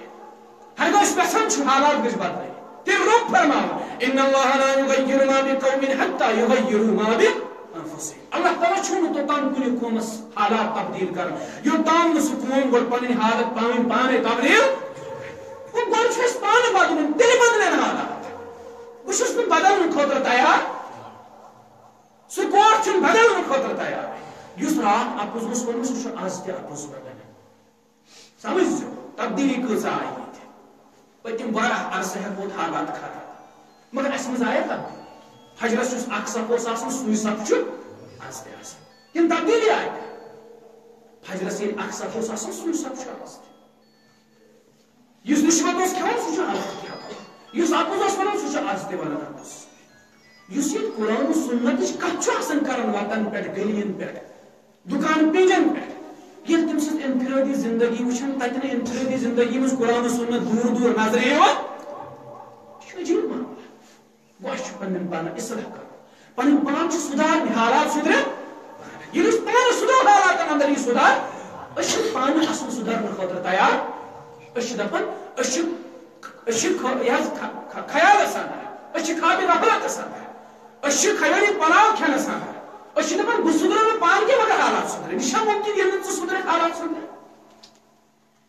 ہرگاہ أسۍ یژھان چھِ حالات گٔژھۍ بدلٕنۍ، تیٚلہِ رۄب فرماوان، "ان اللہ لا یغیر ما بقوم حتی یغیروا ما بانفسہم۔" اللہ تعالیٰ چھُنہٕ توٚتام کُنہِ قومس حالات تبدیٖل کران، یوٚتام نہٕ سُہ قوم گۄڈٕ پنٕنۍ حالت پانہٕ پانے تبدیٖل۔ گوٚو گۄڈٕ چھُ اَسہِ پانہٕ بدلُن، تیٚلہِ بدلن حالات۔ بہٕ چھُس نہٕ بدلنہٕ خٲطرٕ تیار۔ سُہ کوٹھ چھُنہٕ بدلنہٕ خٲطرٕ تیار۔ یُس راتھ اَپُز اوس ووٚنمُت، سُہ چھُ آز تہِ اَپُز وَنان۔ سمجھ زِ تبدیٖلی کۭژاہ آیہِ ییٚتہِ۔ پٔتِم واریاہ عرصہٕ ہٮ۪تھ ووت حالات خراب، مگر اَسہِ منٛز آیا تبدیٖلی؟ فجرس یُس اکھ صف اوس آسان، سُے صف چھُ آز تہِ آسان۔ کِنہٕ تبدیٖلی آیہِ؟ فجرس ییٚلہِ اکھ صف اوس آسان، سُے صف چھُ آز تہِ۔ یُس رِشوت اوس کھٮ۪وان، سُہ چھُ آز تہِ کھٮ۪وان۔ یُس اَپُز اوس وَنان، سُہ چھُ آز تہِ وَنان اَپُز۔ یُس ییٚتہِ قرآن و سُنتٕچ کَتھ چھُ آسان کَران وَتَن پٮ۪ٹھ، گٔلیَن پٮ۪ٹھ، دُکان پینجَن پٮ۪ٹھ، ییٚلہِ تٔمۍ سٕنٛز انفرٲدی زندگی وٕچھان، تَتہِ نہٕ انفرٲدی زندگی منٛز قرآن و سُنت دوٗر دوٗر نظرِ یِوان، یہِ چھُ عجیٖب معاملہٕ۔ گوٚو اَسہِ چھُ پنٕنٮ۪ن پانن اصلاح کرُن، پنٕنۍ پان چھِ سُدھارٕنۍ، حالات سُدھرن۔ ییٚلہِ أسۍ پانہٕ سُدھرو، حالاتن اندر یی سُدھار، أسۍ چھِ پانہٕ اصل سُدھرنہٕ خٲطرٕ تیار۔ أسۍ چھِ دپان، أسۍ چھِ، أسۍ چھِ خ-، یہِ حظ خ-، خ-، خیالس اندر، أسۍ چھِ خوابِ غفلتس اندر، أسۍ چھِ خیٲلی پلاو کھٮ۪نس اندر۔ أسۍ چھِ دپان، بہٕ سُدھرٕ نہٕ پانہٕ کینٛہہ، مگر حالات سُدھرن۔ یہِ چھا مُمکن، ییٚلہِ نہٕ ژٕ سُدھرکھ، حالات سُدھرن؟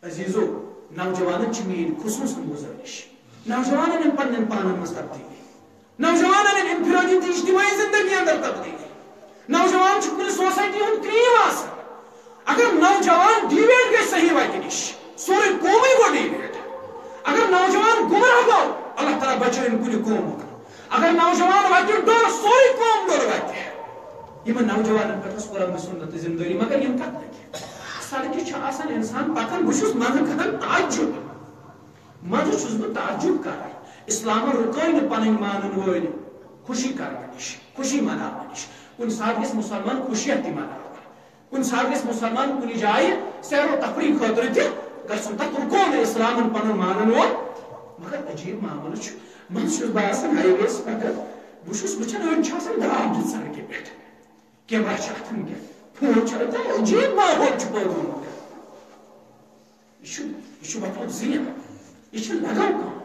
عزیزو، نوجوانن چھِ میٲنۍ خصوصاً گزٲرش، نوجوانن یِن پننٮ۪ن پانن منٛز تبدیلی، نوجوانن یِن انفرٲدی تہٕ اجتماعی زندگی اندر تبدیلی۔ نوجوان چھُ کُنہِ سوسائٹی ہُنٛد کریم آسان۔ اگر نوجوان ڈیویٹ گژھِ صحیح وتہِ نِش، سورُے قومٕے گوٚو ڈیویٹ۔ اگر نوجوان گمراہ گوٚو، اللہ تعالیٰ بچٲیِن کُنہِ قومُک۔ اگر نوجوان وتہِ ڈوٚر، سورُے قوم ڈوٚر وتہِ۔ یِمن نوجوانن پٮ۪ٹھ ٲس قرآن و سنت ذمہ دٲری، مگر یِم کتھ لگہِ؟ سڑکہِ چھُ آسان انسان پکان، بہٕ چھُس منٛزٕ کران تعجب، منٛزٕ چھُس بہٕ تعجب کران۔ اسلامن رُکٲے نہٕ پنٕنۍ مانن وٲلۍ خوشی کرنہٕ نِش، خوشی مناونہٕ نِش۔ کُنہِ ساتہٕ گژھِ مسلمان خوشیہ تہِ مناوُن، کُنہِ ساتہٕ گژھِ مسلمان کُنہِ جایہِ سیر و تفریح خٲطرٕ تہِ گژھُن، تتھ رُکو نہٕ اسلامن پنُن مانن وول۔ مگر عجیب معاملہٕ چھُ، منٛزٕ چھُس بہٕ آسان ہائی ویس پکان، بہٕ چھُس وٕچھان، أڑۍ چھِ آسان درٛامٕتۍ سڑکہِ پٮ۪ٹھ۔ کیمرہ چھِ اَتھن کٮ۪تھ، فون چھُ اَتھن، عجیٖب ماحول چھُ پٲدٕ گوٚمُت۔ یہِ چھُ، یہِ چھُ وقتُک زیان، یہِ چھُ لگاو کٲم۔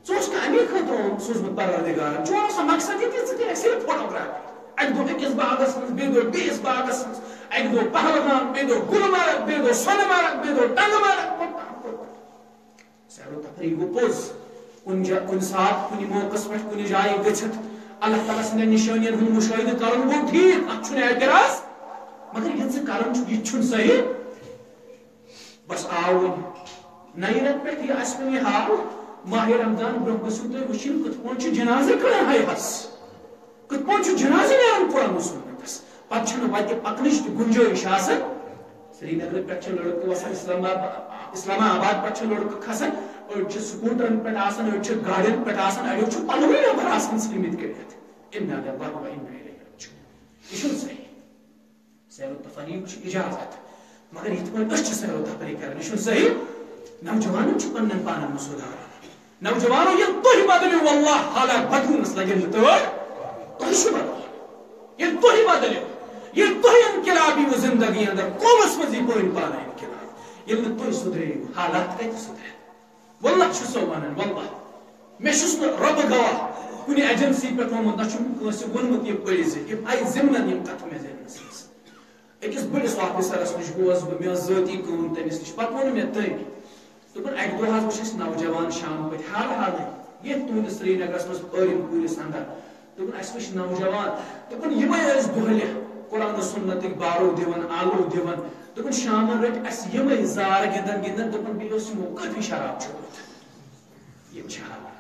ژٕ اوسکھ اَمی خٲطرٕ سوٗزمُت پروردگارن، چون اوس مقصد یہِ کہِ ژٕ کَرکھ صرف فوٹوگرافی۔ اَکہِ دۄہ أکِس باغس منٛز، بیٚیہِ دۄہ بیٚیِس باغس منٛز، اَکہِ دۄہ پہلگام، بیٚیہِ دۄہ گُلمرگ، بیٚیہِ دۄہ سۄنہٕ مرگ، بیٚیہِ دۄہ ٹنٛگہٕ مرگ، کوٚت تام، کوٚت تام۔ سیر و تفریح گوٚو پوٚز۔ کُنہِ جا-، کُنہِ ساتہٕ، کُنہِ موقعس پٮ۪ٹھ، کُنہِ جایہِ گٔژھِتھ اللہ تعالیٰ سٕنٛدٮ۪ن نِشٲنین ہُنٛد مُشٲہدٕ کرُن گوٚو ٹھیٖک، اتھ چھُنہٕ اعتراض۔ مگر یہِ ژٕ کران چھُکھ، یہِ تہِ چھُنہٕ صحیح۔ بس آو وۄنۍ نَیہِ رٮ۪تہٕ پٮ۪ٹھ یہِ اَسہِ وۄنۍ یہِ حال، ماہِ رمضان برٛونٛہہ گٔژھِو تُہۍ وٕچھِنۍ کِتھ پٲٹھۍ چھُ جنازٕ کڑان ہاے ہس۔ کِتھ پٲٹھۍ چھُ جنازٕ نیران قرآن و سنتس؟ پتہٕ چھنہٕ وتہِ پکنٕچ تہِ گُنجٲیِش آسان۔ سرینگرٕ پٮ۪ٹھ چھِ لڑکہٕ وسان اسلام آباد، اسلام آباد پٮ۪ٹھ چھِ لڑکہٕ کھسان، أڑۍ چھِ سکوٹرن پٮ۪ٹھ آسان، أڑۍ چھِ گاڑٮ۪ن پٮ۪ٹھ آسان، اڑیو چھِ پلوٕے نٮ۪بر آسان ژھٕنمٕتۍ کٔڑِتھ۔ انا للہ و انا الیہ راجعون۔ یہِ چھُنہٕ صحیح۔ سیر و تفریح چھِ اجازت، مگر یِتھ پٲٹھۍ أسۍ چھِ سیر و تفریح کران، یہِ چھُنہٕ صحیح۔ نوجوانن چھُ پننٮ۪ن پانن منٛز سُدھار۔ نوجوانو، ییٚلہِ تُہۍ بدلیو، واللہ حالات بدلنس لگن نہٕ تور۔ تۄہہِ چھُ بدلُن۔ ییٚلہِ تُہۍ بدلیو، ییٚلہِ تُہۍ انقلاب یِیِو زندگی اندر، قومس منٛز یی پٲنۍ پانہٕ انقلاب۔ ییٚلہِ نہٕ تُہۍ سُدھرییِو، حالات کتہِ سُدھرن؟ واللہ چھُ سو ونان، واللہ۔ مےٚ چھُس نہٕ رۄبہٕ گواہ کُنہِ ایجنسی پٮ۪ٹھ ووٚنمُت، نہ چھُم کٲنٛسہِ ووٚنمُت یہِ پٔرۍ زِ، یِم آیہِ ضمنن یِم کتھٕ مےٚ ذہنس منٛز۔ أکِس بٔڑِس آفیسرس نِش گوس بہٕ، مےٚ ٲس ذٲتی کٲم تٔمِس نِش۔ پتہٕ ووٚن مےٚ تٔمۍ، دوٚپُن، اکہِ دۄہ حظ وٕچھ اَسہِ نوجوان شام پٲٹھۍ حال حالٕے ییٚتھۍ تُہنٛدِس سرینگرس منٛز پٲرِم کُلِس اندر۔ دوٚپُن، اَسہِ وٕچھ نوجوان، دوٚپُن، یِمے ٲسۍ دۄہلہِ قرآن و سنتٕکۍ بارو دِوان، آلو دِوان۔ دوٚپُن، شامن رٔٹۍ اَسہِ یِمے زار گِنٛدان گِنٛدان، دوٚپُن، بیٚیہِ اوس یِمو کٲفی شراب چوٚمُت۔ یِم چھِ حالات۔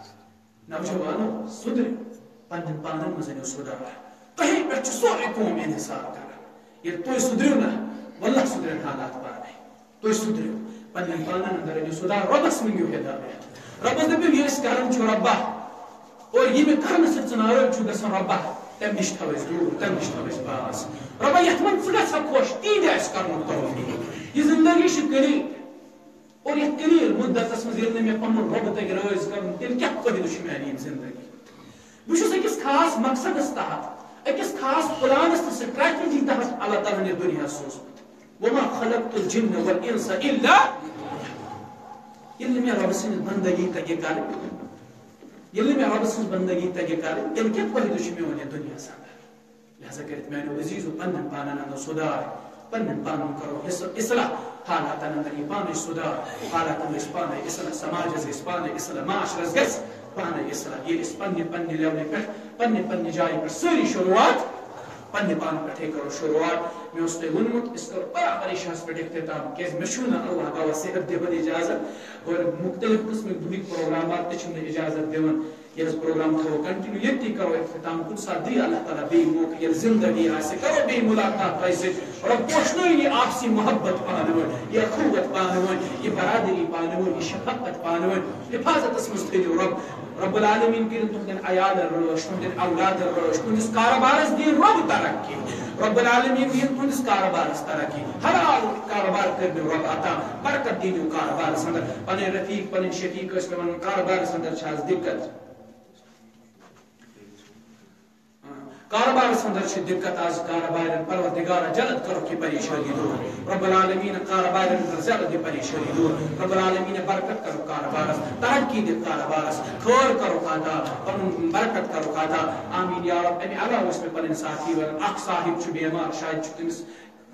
نوجوانو، سُدھرِو، پننٮ۪ن پانن منٛز أنِو سُدھار۔ تۄہے پٮ۪ٹھ چھُ سورُے قوم انحصار کران۔ ییٚلہِ تُہۍ سُدھرِو نہ، واللہ سُدرن حالات پانے۔ تُہۍ سُدرِو، پننٮ۪ن پانن اندر أنِو سُدھار، رۄبس مٔنگِو ہدایت۔ رۄبس دٔپِو، یہِ أسۍ کران چھِ رۄبا، اور یہِ مےٚ کرنہٕ سۭتۍ ژٕ ناراض چھُ گژھان رۄبا، تمہِ نِش تھاو أسۍ دوٗر، تمہِ نِش تھاو أسۍ باز۔ رۄبا، یتھ منٛز ژٕ گژھکھ خۄش، تی دِ اَسہِ کرنُک توفیٖق۔ یہِ زندگی چھِ قلیل، اور یتھ قلیل مدتس منٛز ییٚلہِ نہٕ مےٚ پنُن رۄب تگہِ رٲضۍ کرُن، تیٚلہِ کیٛاہ فٲیدٕ چھُ میانہِ ییٚمہِ زندگی؟ بہٕ چھُس أکِس خاص مقصدس تحت، أکِس خاص پلانس تہٕ strategy تحت اللہ تعالیٰ ہن یہِ دُنیا سوٗزمُت۔ وما خلقت الجن والانس الا، ییٚلہِ نہٕ مےٚ رۄبہٕ سٕنٛز بندگی تگہِ کرٕنۍ، ییٚلہِ نہٕ مےٚ رۄبہٕ سٕنٛز بندگی تگہِ کرٕنۍ، تیٚلہِ کیٛاہ فٲیدٕ چھُ میون یہِ دُنیا سفر؟ لہذا کٔرِتھ میانیو عزیزو، پننٮ۪ن پانن اندر سُدھار، پننٮ۪ن پانن کرو حصہٕ اصلاح، حالاتن اندر یہِ پانے سُدھار، حالاتن گژھِ پانے اصلاح، سماجس گژھِ پانے اصلاح، معاشرس گژھِ پانے اصلاح۔ ییٚلہِ أسۍ پننہِ پننہِ levelہِ پٮ۪ٹھ، پننہِ پننہِ جایہِ پٮ۪ٹھ سٲری شروٗعات پننہِ پانہٕ پٮ۪ٹھے کرو شروٗعات۔ مےٚ اوس تۄہہِ ووٚنمُت، أسۍ کرو برابر عشاہس پٮ۪ٹھ اختتام، کیازِ مےٚ چھُنہٕ اللہ گواہ صحت دِوان اجازت، اور مختلف قٕسمٕکۍ دُنہٕکۍ پروگرامات تہِ چھِنہٕ مےٚ اجازت دِوان۔ یہِ حظ پروگرام تھاوو continue، ییٚتی کرو اختتام۔ کُنہِ ساتہٕ دی اللہ تعالیٰ بیٚیہِ موقعہٕ، ییٚلہِ زندگی آسہِ، کرو بیٚیہِ ملاقات تۄہہِ سۭتۍ۔ رۄب پوشنٲیِن یہِ آپسی محبت پانہٕ ؤنۍ، یہِ اخوت پانہٕ ؤنۍ، یہِ برادری پانہٕ ؤنۍ، یہِ شفقت پانہٕ ؤنۍ۔ حفاظتس منٛز تھٲیِو رۄب۔ رب العالمین کٔرِن تُہنٛدٮ۪ن عیالن رٲچھ، تُہنٛدٮ۪ن اولادن رٲچھ، تُہنٛدِس کارٕبارس دِیِن رۄب ترقی۔ رب العالمین دِیِن تُہنٛدِس کارٕبارس ترقی۔ حلال کارٕبار کٔرِنو رۄب عطا، برکت دِیِنو کارٕبارس اندر۔ پنٕنۍ رفیق، پنٕنۍ شفیق ٲسۍ مےٚ ونان، کارٕبارس اندر چھِ آز دِقت۔ کارٕبارس اندر چھِ دِقت آز کارٕبارٮ۪ن، پروردگارا جلد کرو یہِ پریشٲنی دوٗر۔ رب العالمین کارٕبارٮ۪ن اندر جلد یہِ پریشٲنی دوٗر۔ رب العالمین برکت کرو کارٕبارس، ترقی دِ کارٕبارس، خٲر کرو عطا، پنُن برکت کرو عطا۔ آمین یا رب۔ امہِ علاوٕ ٲسۍ مےٚ پنٕنۍ ساتھی ونان، اکھ صاحب چھُ بیمار، شاید چھُ تٔمِس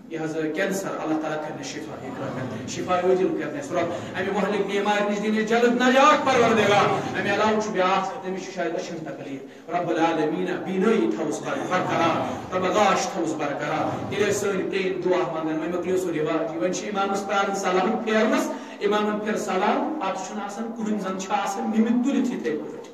یہِ حظ cancer، اللہ تعالیٰ کرنہِ شفا، یہِ کر کرنہِ شفا عاجل کرنہِ رب۔ امہِ محلک بیمار نِش دِنہِ جلد نجات پروردگار۔ امہِ علاوٕ چھُ بیاکھ، تٔمِس چھُ شاید أچھن تکلیف۔ رب العالمین بینٲیی تھاوُس بر-، برقرار، رب گاش تھاوُس برقرار۔ تیٚلہِ ٲسۍ سٲنۍ پرٛٲنۍ دعا منٛگان، وۄنۍ مۄکلیو سورُے واجی۔ وۄنۍ چھِ امامس پراران سلام پھیرنس، امامن پھِر سلام، پتہٕ چھُنہٕ آسان کٕہٕنۍ، زن چھِ آسان نِمٕتۍ تُلِتھ یِتھے پٲٹھۍ۔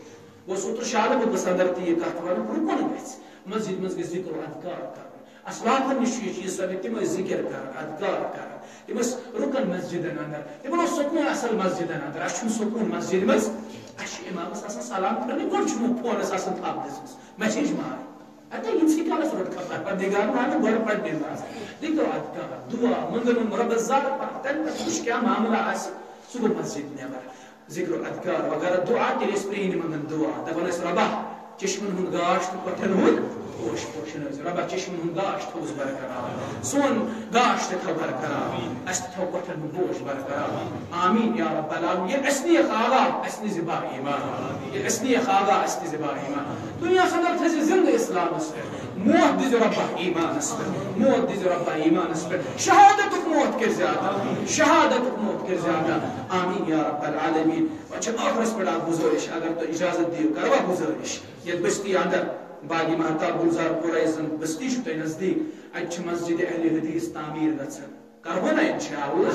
گوٚو سُہ اوترٕ شالہٕ بہٕ قٕصہٕ اندر تہِ یہِ کتھ ونان، رُکُن گژھِ، مسجد منٛز گژھِ ذکر و اذکار کرُن۔ اسلافن نِش چھُ یہِ چیٖز ثٲبت، تِم ٲسۍ ذکر کران، اذکار کران، تِم ٲسۍ رُکان مسجدن اندر، تِمن اوس سکوٗن اصل مسجدن اندر۔ اسہِ چھُنہٕ سکوٗن مسجد منٛز، اسہِ چھُ امامس آسان سلام پھِرنٕے، گۄڈٕ چھُ یِمو فونس آسان تھپھ دِژمٕژ، message مارٕنۍ۔ اَتہِ یِتھسٕے کالس روٚٹ خبر، پتہٕ نگار مانہٕ گۄڈٕ پرنہِ نماز، ذکر و اذکار، دعا، منٛگُن رۄبس زارٕ پتہٕ، تمہِ پتہٕ وٕچھ کیٛاہ معاملہٕ آسہِ، سُہ گوٚو مسجد نٮ۪بر۔ ذکر و اذکار وغیرہ دعا، تیٚلہِ ٲسۍ پرٛٲنۍ منٛگان دعا، دپان ٲسۍ، رۄبا، چشمن ہُنٛد گاش تہٕ کۄٹھٮ۪ن ہُنٛد پوش پوشن ٲسۍ۔ رۄبا، چشمن ہُنٛد گاش تھوٚوُس برقرار، سون گاش تہِ تھاو برقرار، اسہِ تہِ تھاو کۄٹھٮ۪ن ہُنٛد پوش برقرار۔ آمین یا رب العالمین۔ ییٚلہِ اسہِ نیک آغا، اسہِ نِش با ایمان۔ ییٚلہِ اسہِ نیک آغا، اسہِ نِش با ایمان۔ دُنیاہس اندر تھٲیزِ زندٕ اسلامس پٮ۪ٹھ۔ موت دِژ رۄبا ایمانس پٮ۪ٹھ، موت دِژ رۄبا ایمانس پٮ۪ٹھ۔ شہادتُک موت کٔرۍ زِ عطا، شہادتُک موت کٔرۍ زِ عطا۔ آمین یا رب العالمین۔ وۄنۍ چھِ ٲخرس پٮ۪ٹھ اکھ گُزٲرِش، اگر تُہۍ اجازت دِیِو، کروا گُزٲرِش؟ یتھ بستی اندر، باغی مہتاب، گلزار پورہ یۄس زن بستی چھُ تۄہہِ نزدیٖک، اتہِ چھِ مسجد اہل حدیث تعمیٖر گژھان۔ کرہون نا انشاءاللہ؟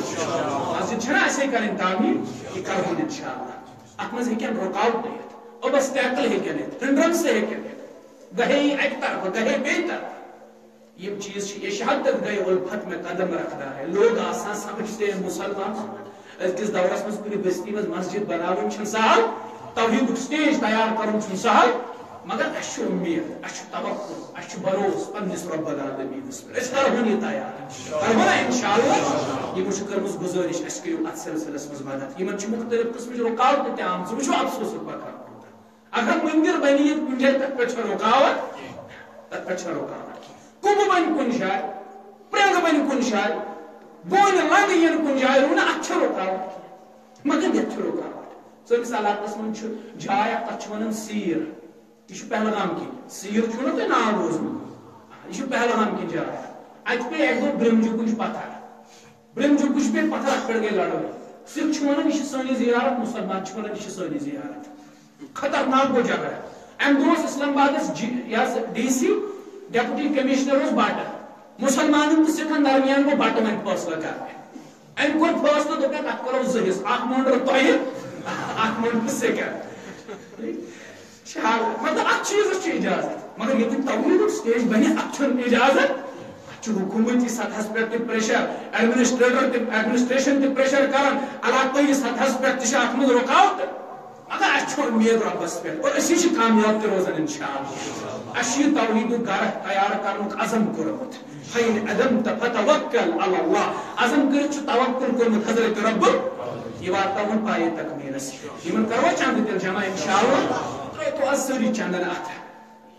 مسجد چھنا اسے کرٕنۍ تعمیٖر، یہِ کرہون انشاءاللہ۔ اتھ منٛز ہیٚکن رُکاوٹ یِتھ، obstacle ہیٚکن یِتھ، hindrance ہیٚکن یِتھ، گہے اکہِ طرفہٕ، گہے بیٚیہِ طرفہٕ۔ یِم چیٖز چھِ، یہ شہادت گئے الفت میں قدم رکھتا ہے۔ لوگ آسان سمجھتے ہیں مسلمان، أزکِس دورس منٛز کُنہِ بستی منٛز مسجد بناوٕنۍ چھُنہٕ سہل، توحیدُک stage تیار کرُن چھُنہٕ سہل، مگر اسہِ چھُ اُمید، اسہِ چھُ توکل، اسہِ چھُ بھروسہٕ پننِس رب العالمینس پٮ۪ٹھ۔ أسۍ کرہون یہِ تیار، کرہون نا انشاءاللہ۔ یِمو چھِ کٔرمٕژ گُزٲرِش، اسہِ کٔرِو اتھ سلسلس منٛز مدد۔ یِمن چھِ مختلف قٕسمٕچ رُکاوٹہٕ تہِ آمژٕ، وٕچھِو افسوسُک مقام کوٗتاہ۔ اگر مٔنٛدِر بنہِ ییٚتہِ کُنہِ جایہِ، تتھ پٮ۪ٹھ چھےٚ رُکاوٹ، تتھ پٮ۪ٹھ چھےٚ رُکاوٹ۔ کُنبہٕ بنہِ کُنہِ جایہِ، پرٛنٛگہٕ بنہِ کُنہِ جایہِ، بونہِ لنٛگہٕ یِن کُنہِ جایہِ رُونہٕ، اتھ چھےٚ رُکاوٹ۔ مگر یتھ چھِ رُکاوٹ۔ سٲنِس علاقس منٛز چھُ جاے اکھ، تتھ چھِ ونان سیٖر۔ یہِ چھُ پہلگام کِنۍ۔ سیٖر چھُو نا تۄہہِ ناو بوٗزمُت؟ یہِ چھُ پہلگام کِنۍ جاے۔ اتہِ پیٚیہِ اکہِ دۄہ برٛمجُک کُنہِ پتھر۔ برٛمجُک کُنہِ پیٚیہِ پتھر، اتھ پٮ۪ٹھ گٔے لڑٲے۔ سِکھ چھِ ونان، یہِ چھِ سٲنۍ زیارت، مُسلمان چھِ ونان، یہِ چھِ سٲنۍ زیارت۔ خطرناک گوٚو جھگڑٕ۔ امہِ دۄہ اوس اسلام آبادس جی-، یہِ ہسا ڈی سی، ڈپٹی کمشنر اوس بٹہٕ۔ مُسلمانن تہٕ سِکھن درمیان گوٚو بٹہٕ وۄنۍ فٲصلہٕ کرنہٕ۔ أمۍ کوٚر فٲصلہٕ، دوٚپ، "اَتھ کرو زٕ حصہٕ، اکھ مۄنڈرو تۄہہِ، اکھ مۄنڈرو سِکن۔" چھِ حال-، مطلب، اَتھ چیٖزَس چھِ اِجازت، مگر ییٚتہِ توحیٖدُک stage بَنہِ، اَتھ چھُنہٕ اِجازت۔ چھُ حکوٗمتی سطحس پٮ۪ٹھ تہِ پریشر، ایڈمنسٹریٹر تہِ، ایڈمنسٹریشن تہِ پریشر کران، علاقٲیی سطحس پٮ۪ٹھ تہِ چھِ اتھ منٛز رُکاوٹ، مگر اسہِ چھُ امید رۄبس پٮ۪ٹھ اور أسی چھِ کامیاب تہِ روزان انشاءاللہ۔ اسہِ چھُ یہِ توحیدُک گرہ تیار کرنُک عزم کوٚرمُت۔ فَإِنْ عَزَمْتَ فَتَوَكَّلْ عَلَى اللَّهِ۔ عزم کٔرِتھ چھُ توکل کوٚرمُت حضرت رب۔ یہِ واتناوُن پایہِ تکمیلس۔ یِمن کروا چندٕ تیٚلہِ جمع انشاءاللہ۔ ترٛٲوتو از سٲری چندن اتھ۔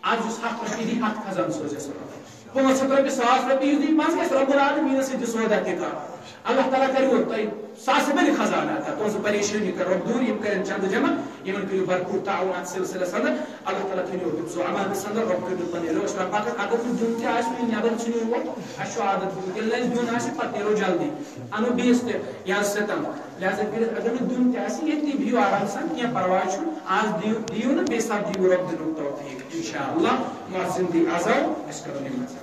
از یُس ہتھ رۄپیہِ دی، ہتھ خزانہٕ سوزٮ۪س رۄب۔ پانٛژھ ہتھ رۄپیہِ، ساس رۄپیہِ یُس دی، منٛزٕ گژھِ رب العالمینس سۭتۍ یہِ سودا تہِ کرُن۔ اللہ تعالیٰ کریو تۄہہِ ساسہٕ بٔدۍ خزانہٕ عطا، تُہنٛز پریشٲنی کر رب دوٗر، یِم کرن چندٕ جمع، یِمن کٔرِو بھرپوٗر تعاوُن اتھ سلسلس اندر۔ اللہ تعالیٰ تھٲیِو تُہۍ سُہ امانتس اندر، رب کٔرِو پننہِ رٲچھ رب پاکن۔ اگر نہٕ دیُن تہِ آسہِ، وۄنۍ نٮ۪بر ژھٕنِو یور، اسہِ چھُ عادت دیُن، ییٚلہِ نہٕ اسہِ دیُن آسہِ، پتہٕ نیرو جلدی، انو بیٚیِس تہِ یا ستم۔ لہذا کٔرِتھ اگر نہٕ دیُن تہِ آسہِ، ییٚتہِ تہِ بِہِو آرام سان، کینٛہہ پرواے چھُنہٕ، از دِیِو، دِیِو نہٕ، بیٚیہِ ساتہٕ دِیِو رب دِنُک توفیق انشاءاللہ۔ مؤذن دی اذان، أسۍ کرو نماز۔